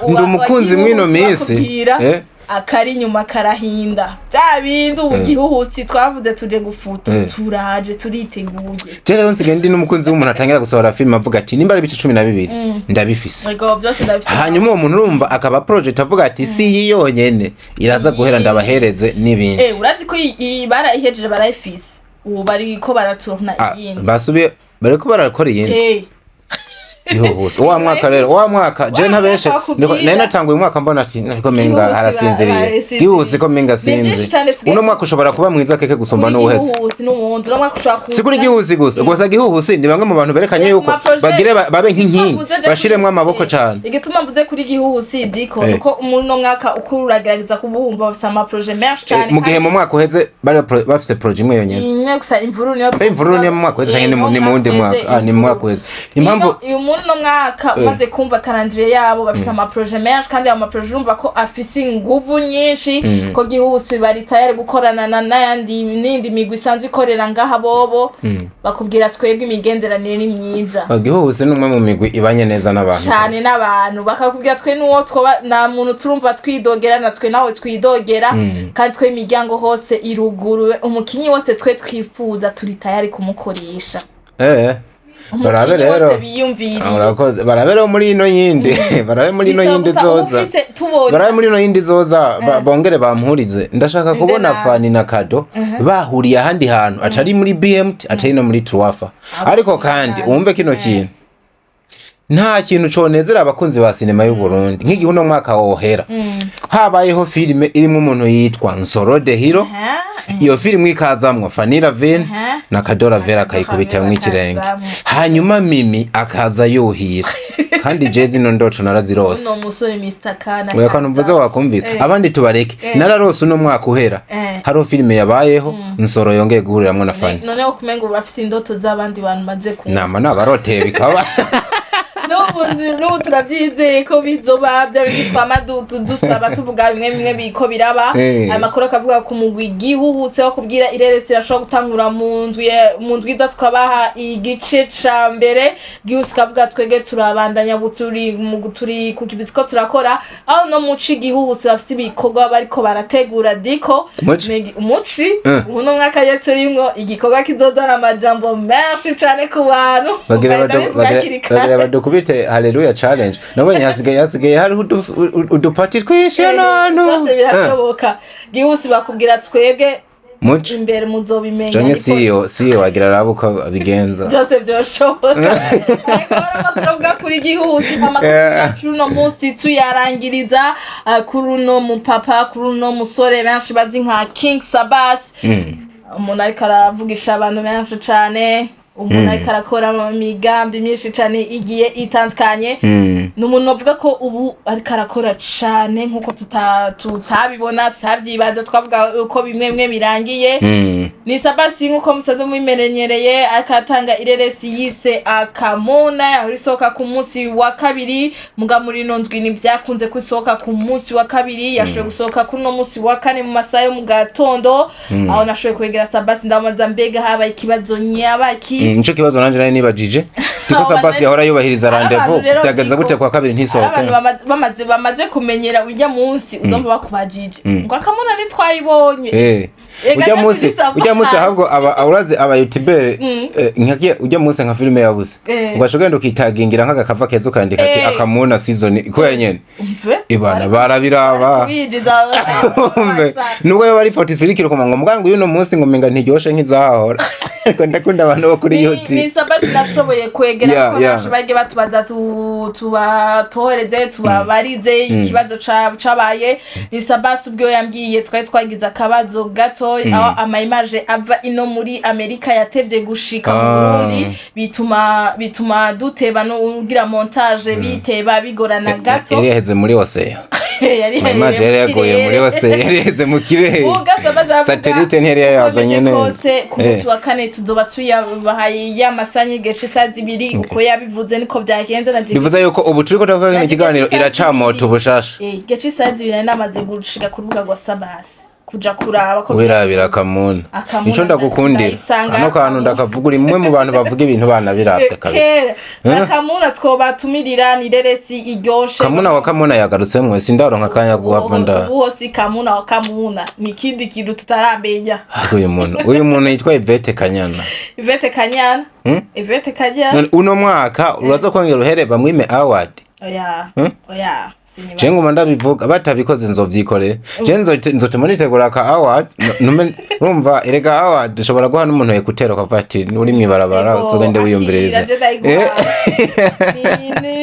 ndi umukunzi mw'ino minsi. Bakubwira Eh? akari inyuma karahinda, bya bindi ubu Gihuhusi twavuze tuje gufuta. Turaje, turiteguye. Je rero nsigaye ndi n'umukunzi w'umuntu atangira gusohora filime avuga ati nimba ari ibice 12 ndabifise. Ego, byose ndabifite. Hanyuma uwo muntu urumva akaba project avuga ati si iyi yonyene iraza guhera, ndabahereze n'ibindi. Urazi ko iyi barayihejeje, barayifise, ubu bariko baraturna Ah, iyindi. Basubiye bariko barakora iyindi. Gihuhusi wa mwaka rero, wa mwaka je Wa ntabeshe mwaka wakubwira. nari natanguye umwaka mbona ati niko menga Gihuhusi harasinziriye. barasinziriye. Gihuhusi ko menga Ni sinzi. byinshi cane tugiye. Uno mwaka ushobora kuba mwiza keke gusumba Kuri n'uwuhetse. Gihuhusi n'uwundi uno mwaka ushobora kuza. Si kuri Gihuhusi gusa gusa, Gihuhusi ni bamwe mu bantu berekanye yuko Ma projet- bagire babe nk'inkingi, Igituma mvuze bashiremwo amaboko cane. Igituma mvuze kuri Gihuhusi diko nuko muri uno mwaka uko uragerageza kubumva bafise ama projet menshi cane. Mu gihe mu mwaka uheze bari bafise projet imwe yonyene. Imwe gusa, Imvururu niyo. Mbe Imvururu niyo mu mwaka uheze canke ni mu wundi mwaka? Ah, ni mu mwaka uheze. Impamvu Uyu muri uno mwaka umaze kumva calendrier yabo, bafise ama projet menshi, kandi ayo ma projet urumva ko afise inguvu nyinshi. Ko Gihuhusi bari tayari gukorana na n'ayandi n'indi migwi isanzwe ikorera ngaha, bobo bakubwira twebwe imigenderanire ni myiza. Gihuhusi ni umwe mu migwi ibanye neza n'abantu Cane kabisa. n'abantu bakakubwira twe n'uwo twoba nta muntu turumva twidogera, na twe nawe twidogera. Kandi twe imiryango hose iruguruwe, umukinyi wose twe twifuza turi tayari kumukoresha. Barabe Umukinyi rero. wose biyumviriye. Ah, urakoze. Barabe rero muri ino yindi, barabe muri ino Bisaba yindi gusa uba zoza. ufise tubonye. Barabe muri ino yindi zoza, bongere bampurize. Ndashaka Inde kubona nawe. Fani na Kado bahuriye ahandi hantu atari muri BMT, atari no muri Truwafa. Ariko kandi wumve kino kintu, nta kintu conezera abakunzi ba sinema y'u Burundi nk'igihe uno mwaka wohera habayeho filime irimwo umuntu yitwa Nsoro de Hero, iyo filime ikazamwo Fanny Lavine na Kadora Vera akayikubitamwo ikirenge, Akazamwo. hanyuma Mimi akaza yuhira. Kandi je zino ndoto narazirose. Uno musore Mr. Kana. Oya, kantu mvuze wakumvise. Abandi tubareke. Nararose uno mwaka uhera hariho filime yabayeho Nsoro yongeye guhuriramwo na Fanny. Noneho kumenga ubu bafise indoto z'abandi bantu maze kumva. Nama nabaroteye bikaba. N'ubu turabyizeye ko bizoba bya bindi twama dusaba, tuvuga bimwe bimwe biko biraba. Aya makuru akavuga ku mugwi Gihuhuse wo kubwira ireresi irashobora gutangura mu ndwi, mu ndwi iza tukabaha igice ca mbere. Gihuse ikavuga twege turabandanya ubu turi mu turi ku kivi ko turakora, aho no muci Gihuhuse bafise ibikorwa bariko barategura diko. Muci? Umuci ubu ni umwaka ye turimwo igikorwa kizozana amajambo menshi cane ku bantu. Bagira Ugahita bivuga hakiri kare. Bagira badukubite Haleluya Challenge. Nabonye hasigaye hariho udupati twinshi hano hantu. Byose birashoboka. Gihuse bakubwira twebwe Muci imbere muzobimenya. Canke Ariko siyo wagira arabe uko abigenza. Byose byoshoboka, ariko hari amakuru avuga kuri Gihusi. Amakuru yacu uno munsi tuyarangiriza kuri uno mupapa, kuri uno musore benshi bazi nka King Sabas. Umuntu ariko aravugisha abantu benshi cane, umuntu ariko arakora imigambi myinshi cane igiye itandukanye. Ni umuntu bavuga ko ubu ariko arakora cane nk'uko tutabibona, tutabyibaza, twavuga uko bimwe bimwe birangiye. Ni Sabasi nk'uko musanzwe mubimenyereye, akatanga ireresi yise Akamuna, yahora isohoka ku munsi wa kabiri, muga muri ino ndwi ntibyakunze ko isohoka ku munsi wa kabiri, yashoboye gusohoka kuri uno munsi wa kane mu masaha yo mu gatondo. Aho nashoboye kwegera Sabasi ndamubaza mbega habaye ikibazo nyabaki. Nico kibazo nanje nari nibajije tiko Abo Sabasi bantu- yahora yubahiriza Hari abantu rendez-vous, rero byageze Diko, gute kwa kabiri hari ntisohoke? abantu bamaze kumenyera urya munsi uzumva bakubajije ngo akamuna ntitwayibonye. Ega Ujya ndetse munsi, ni Sabasi. ujya munsi ahubwo aba urazi aba youtubeur, nkagiye ujya munsi nka filime yabuze, ugaca ugenda ukitagingira nk'agakava keza ukandika ati "Akamuna season" kubera nyene Umve ibana barabiraba. Kubinjiza. Umve, nubwo yoba ari 43 kilo ngo muganga uyu munsi ngo menga ntiryoshe nk'izahahora, ariko ndakunda abantu bo kuri Ni YouTube. Sabasi nashoboye kwegera kuko benshi bagiye batubaza tubatohereze tubabarize ikibazo cabaye. Ni Sabasi ubwo yambwiye twari twagize akabazo gato aho ama image ava ino muri Amerika yatevye gushika mu Burundi, bituma duteba no ugira montage, biteba bigorana gato. Yari yaheze muri oseya. Yari Image yari yaguye muri oseya, yari yaheze mu kirere. Satellite ntiyari yayazanye neza. Kose ku munsi wa kane tuzoba tuyabahaye y'amasaha igihe c'isaha 2, uko yabivuze niko byagenze na Bivuze yuko ubu turiko turavuga kino Yagiye kiganiro c'isaha iracamota 2. ubushasha. Igihe c'isaha 2 nari namaze gushika ku rubuga rwa Sabasi kuja kuraba ko Wirabira Akamuna. Akamuna Ico ndagukundira, ndayisanga kano kantu Akamuna. ndakavuga, uri mwe mu bantu bavuga ibintu banabiravye kabisa. Kera. Eh? Akamuna twobatumirira ni reresi iryoshe. Kamuna wa Kamuna yagarutsemo, sindaronka akanya guhava nda Ubu si Kamuna wa Kamuna, ni ikindi kintu tutaramenya. Ah, uyu muntu yitwa Yvette Kanyana. Ivete Kanyana. Ivete Kanyana. None uno mwaka uraza kongera uhere bamwime award? Oya. Oya, sinyibaza. Je nguma ndabivuga, batabikoze nzovyikorera. Je nzotuma nitegura ka award, ntume urumva erega award ushobora guha n'umuntu ekutera ukavuga ati uri mw'ibarabara, Ego, uzogende wiyumviririze. Akira, je ndayiguha.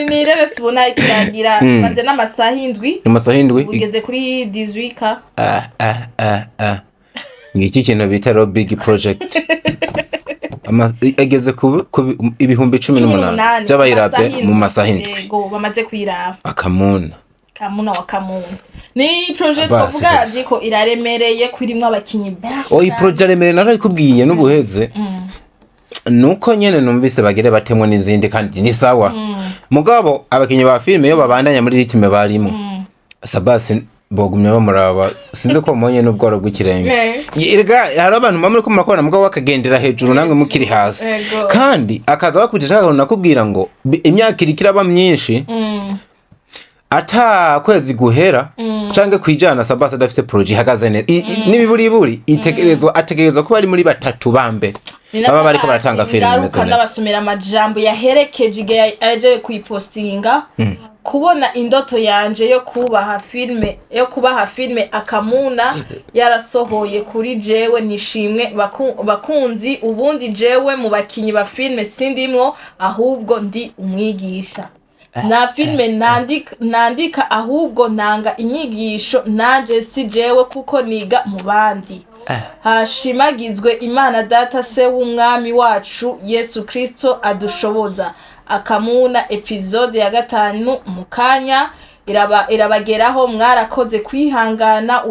Ni reresi ubona ikirangira maze n'amasaha 7. Amasaha 7. Ugeze kuri 18 ka. Ah, ah, ah, ah. Ngiki kintu bita ro big project. Igeze ku 18,000 by'abayiravye mu masaha 7. Yego, bamaze kuyiraba. Akamuna. Kamuna wa Kamuna ni projet Sabasi twavuga kabisa. ko iraremereye, ko irimwo abakinyi benshi Oyi cane. projet aremereye, narabikubwiye n'ubuheze. Nuko nyene numvise bagire batemwo n'izindi kandi ni sawa. Mugabo abakinyi ba filime iyo babandanya muri rythme barimo, Sabasi bogumye bamuraba, sinzi ko mumonye n'ubworo bw'ikirenge. Erega hari abantu muba muriko murakora, mugabo bakagendera hejuru namwe mukiri hasi. Kandi akaza bakubita akantu nakubwira ngo imyaka iriko iraba myinshi, ata kwezi guhera canke kwijana Sabasi adafise projet ihagaze neza. N'ibiburiburi itegerezwa, ategerezwa kuba ari muri batatu ba mbere Ni na baba bariko Sabasi baratanga filime imeze ngaruka neza. Ndabasomera amajambo yaherekeje igihe ahejeje kuyipostinga: "Kubona indoto yanje yo kubaha filme Akamuna yarasohoye kuri jewe nishimwe bakunzi. Ubundi jewe mu bakinyi ba filme sindimwo, ahubwo ndi umwigisha. Nta filme nandika, ahubwo ntanga inyigisho. Nanje si jewe kuko niga mu bandi. Hashimagizwe Imana Data se w'Umwami wacu Yesu Kristo adushoboza. Akamuna episode ya 5 mu kanya irabageraho. Mwarakoze kwihangana.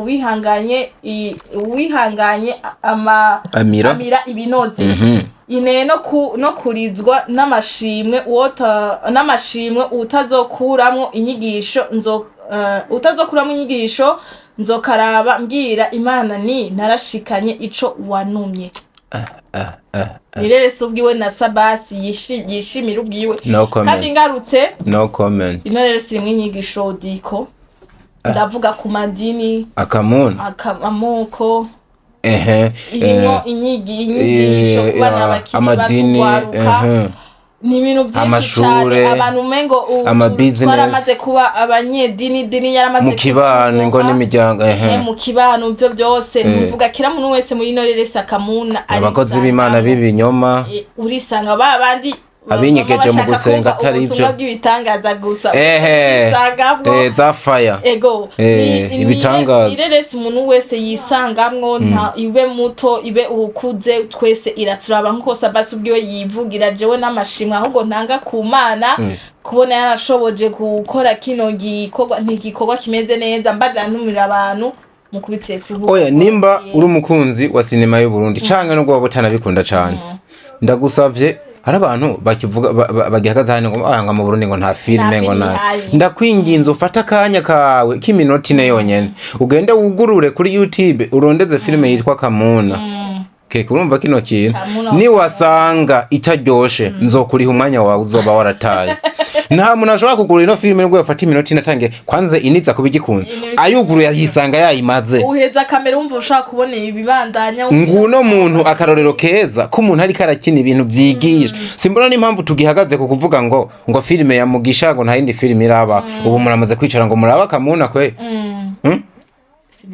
Uwihanganye ama Amira. amira ibinoze. Ineye no kurizwa n'amashimwe n'amashimwe utazokuramwo inyigisho nzo utazokuramwo inyigisho nzokaraba mbwira Imana ni narashikanye ico wanumye." Nirerese ubwiwe na Sabasi yishimira ubwiwe. No Kandi comment. ngarutse, No comment. ino rero sirimwo inyigisho diko ndavuga ku madini, Akamuna. Amoko. Irimo inyigisho ku bana bakiri bato, Amadini. urwaruka. Ni ibintu byinshi Amashure, cyane abantu umengo ubu ama business. twaramaze kuba abanyedini, dini yaramaze Mu kibano, ingo kutuboha. n'imiryango. Mu kibano, ibyo byose. Nuvuga kira muntu wese muri ino reresi Akamuna Abakozi b'Imana arisangamo. b'ibinyoma. Urisanga ba bandi Abinyegeje mu baba bashaka gusenga kumva atari ubutumwa ivyo. bw'ibitangaza gusa. Urisangamwo. Za fire. Ego. Ibitangaza. Ni reresi umuntu wese yisangamwo, nta ibe muto ibe uwukuze, twese iraturaba nkuko Sabasi ubwiwe yivugira: "Jewe n'amashimwe ahubwo ntanga ku Mana kubona yarashoboje gukora kino gikorwa." Ni igikorwa kimeze neza, mbaza ntumira abantu mukubitire ku rubuga. Oya, nimba uri umukunzi wa sinema y'u Burundi canke nubwo waba utanabikunda cane, ndagusavye, hari abantu bakivuga bagihagaze hano ngo ah, ngo mu Burundi ngo nta filime, Nta ngo filime nta ihari. Ndakwinginze ufate akanya kawe k'iminota 4 yonyene, ugende wugurure kuri YouTube, urondeze filime yitwa Kamuna. Keke, urumva kino kintu, Kamuna. Niwasanga itaryoshe, nzokuriha umwanya wawe uzoba warataye. Nta muntu ashobora kugura ino filime nubwo yafata iminota ine, atangiye kwanza iniza kuba igikunze, ayuguruye ayisanga yayimaze. Uheza kamera wumva ushaka kubona ibibandanya. Nguno muntu akarorero keza ko umuntu ariko arakina ibintu vyigisha. Simbona n'impamvu tugihagaze ku kuvuga ngo filime ya Mugisha, ngo nta yindi filime iraba. Ubu muramaze kwicara ngo murabe Akamuna kwe. Hmm?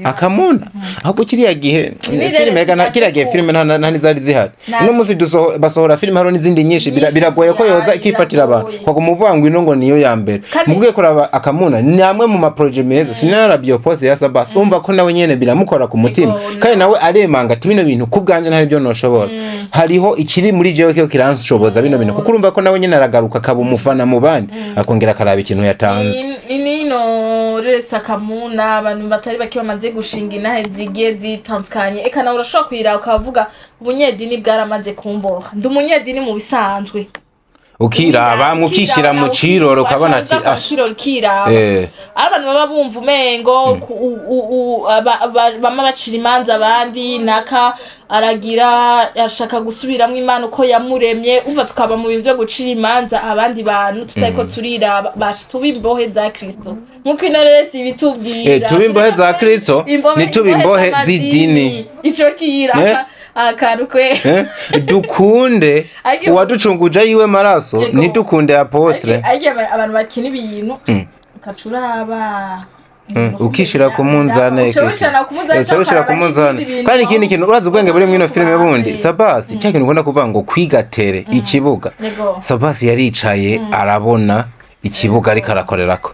Akamuna ahubwo kiriya gihe Ni filime reka kiriya gihe filime nta n'izari zihari. Uno munsi basohora filime, hariho n'izindi nyinshi. Nyinshi Biragoye ko yoza zihari, ikifatira abantu. Biragoye. Kwaguma uvuga ngo ino ngo niyo ya mbere. Mugiye kuraba Akamuna ni amwe mu ma projets meza. Sinarabye iyo post ya Sabas, umva ko nawe nyene biramukora ku mutima. Kandi nawe aremanga ati bino bintu ku bwanje ntari byo noshobora, hariho ikiri muri jewe kiyo kiranshoboza bino bintu, kuko urumva ko nawe nyene aragaruka akaba umufana mu bandi, akongera akaraba ikintu yatanze. Nino rese Akamuna, abantu batari bake bamaze gushinga inahe zigiye zitandukanye. Eka nawe urashobora kuyiraba ukavuga ubunyedini bwaramaze kumboha, ndi umunyedini mu bisanzwe. Ukiraba, ukishyira mu ciroro, ukabona ati "Ah." Ukiraba. Ari abantu baba bumva umengo bama bacira imanza abandi, naka aragira ashaka gusubiramwo Imana uko yamuremye. Umva, tukaba mu bintu vyo gucira imanza abandi bantu tutariko turiraba. Basha tuba imbohe za Kristo nkuko inoreresi ibitubwira. Tuba imbohe za Kristo, ntitube imbohe z'idini. Ico kira akantu kwe. Dukunde uwaducunguje yiwe maraso, ntidukunde apôtre. Ariko abantu bakina ibintu ukaca uraba Ukishira ku munzane. Uca wishira ku munzane. Uca wishira ku munzane. Kandi ikindi kintu, urazi ubwenge buri mwino filime bundi, Sabasi, cya kintu ukunda kuvuga ngo kwigatere ikibuga. Sabasi yaricaye arabona ikibuga ariko arakorerako.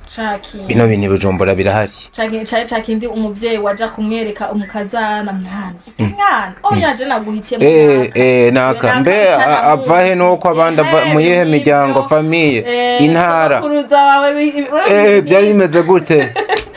Bino bintu i Bujumbura birahari. Cari cakindi umuvyeyi waja kumwereka umukazana, mwana mwana, oya je naguhitiyemo naka. Naka mbe ava he, nuko abandi ava mu yihe miryango, famille, intara, sogokuruza wawe byari bimeze gute,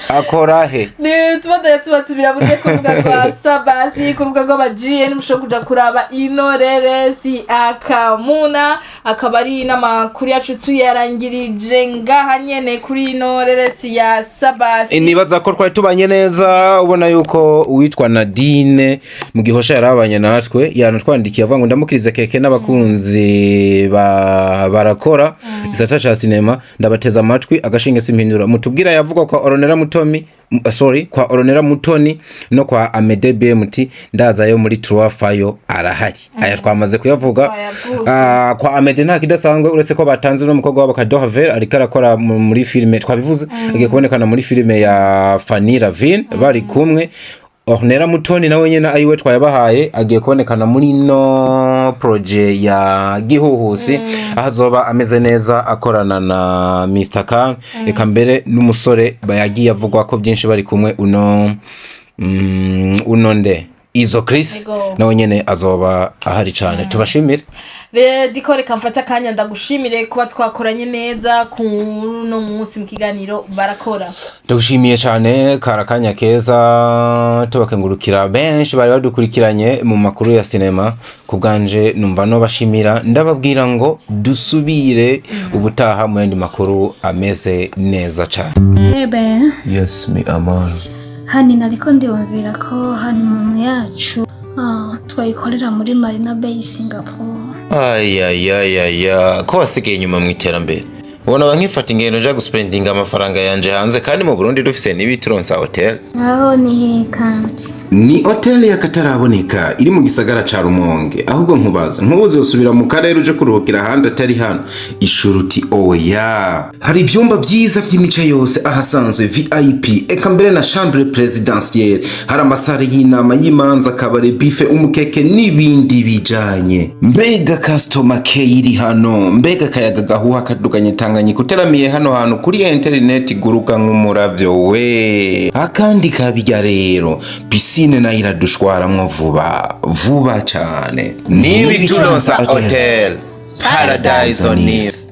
akora he? Ni tuba tubatumira burya ku rubuga rwa Sabasi, ku rubuga rw'aba GN, mushobora kuja kuraba inoreresi Akamuna. Akaba ari n'amakuru yacu tuyarangirije ngaha nyene kuri inoreresi ya Sabasi. Nibaza ko twari tubanye neza. Ubona yuko uwitwa Nadine mu Gihosha yarabanye natwe, yanatwandikiye avuga ngo ndamukirize Keke n'abakunzi ba barakora gisata ca sinema, ndabateza amatwi agashinge simpindura. Mutubwira yavugwa kwa Oronera Mutomi, sorry, kwa Oronera Mutoni no kwa Amede BMT, ndazayo muri Trois Fayo arahari. Aya twamaze kuyavuga. Twayavuze. Ah, kwa Amede nta kidasanzwe uretse ko batanze n'umukobwa wabo Kadohaver, ariko arakora muri filime twabivuze, agiye kubonekana muri filime ya Fanny Ravine bari kumwe. Ornella Mutoni nawe nyene ayiwe twayabahaye, agiye kubonekana muri no projet ya Gihuhusi, aho azoba ameze neza akorana na Mr. Khan, eka mbere n'umusore bayagiye avugwa ko byinshi bari kumwe, uno uno nde, Izo Chris. Nawe nyene azoba ahari cane. Tubashimire. Diko, reka mfate akanya ndagushimire kuba twakoranye neza kuno munsi mu kiganiro barakora. Ndagushimiye cyane, kara akanya keza. Tubakengurukira benshi bari badukurikiranye mu makuru ya sinema. Ku bwanje numva no bashimira, ndababwira ngo dusubire ubutaha mu yandi makuru ameze neza cyane. Ebe. Yes, mi amor. Hani nariko ndiyumvira ko honeymoon yacu twayikorera muri Marina Bay, Singapore. Ayayayaya, ko wasigaye inyuma mu iterambere! Ubona ba nkifata ingendo nja guspendinga amafaranga yanje hanze kandi mu Burundi dufise n'ibituronsa hotel. Aho ni he kandi? Ni hoteli y'akataraboneka iri mu gisagara ca Rumonge. Ahubwo nkubaza, ntuzosubira mu karere uje kuruhukira ahandi atari hano? Ishuruti oya. Hari ivyumba vyiza vy'imice yose, ahasanzwe VIP, eka mbere na chambre presidentielle. Hari ama salles y'inama, y'imanza, kabare, buffet, umukeke n'ibindi bijanye. Mbega customer care iri hano! Mbega akayaga gahuha kaduganye Tanganyika uteramiye hano hantu! Kuri interineti guruka nk'umuravyo we. Akandi kabirya rero, piscine nayo iradushwaramwo vuba vuba cane. N'ibituronsa hotel, paradise on earth.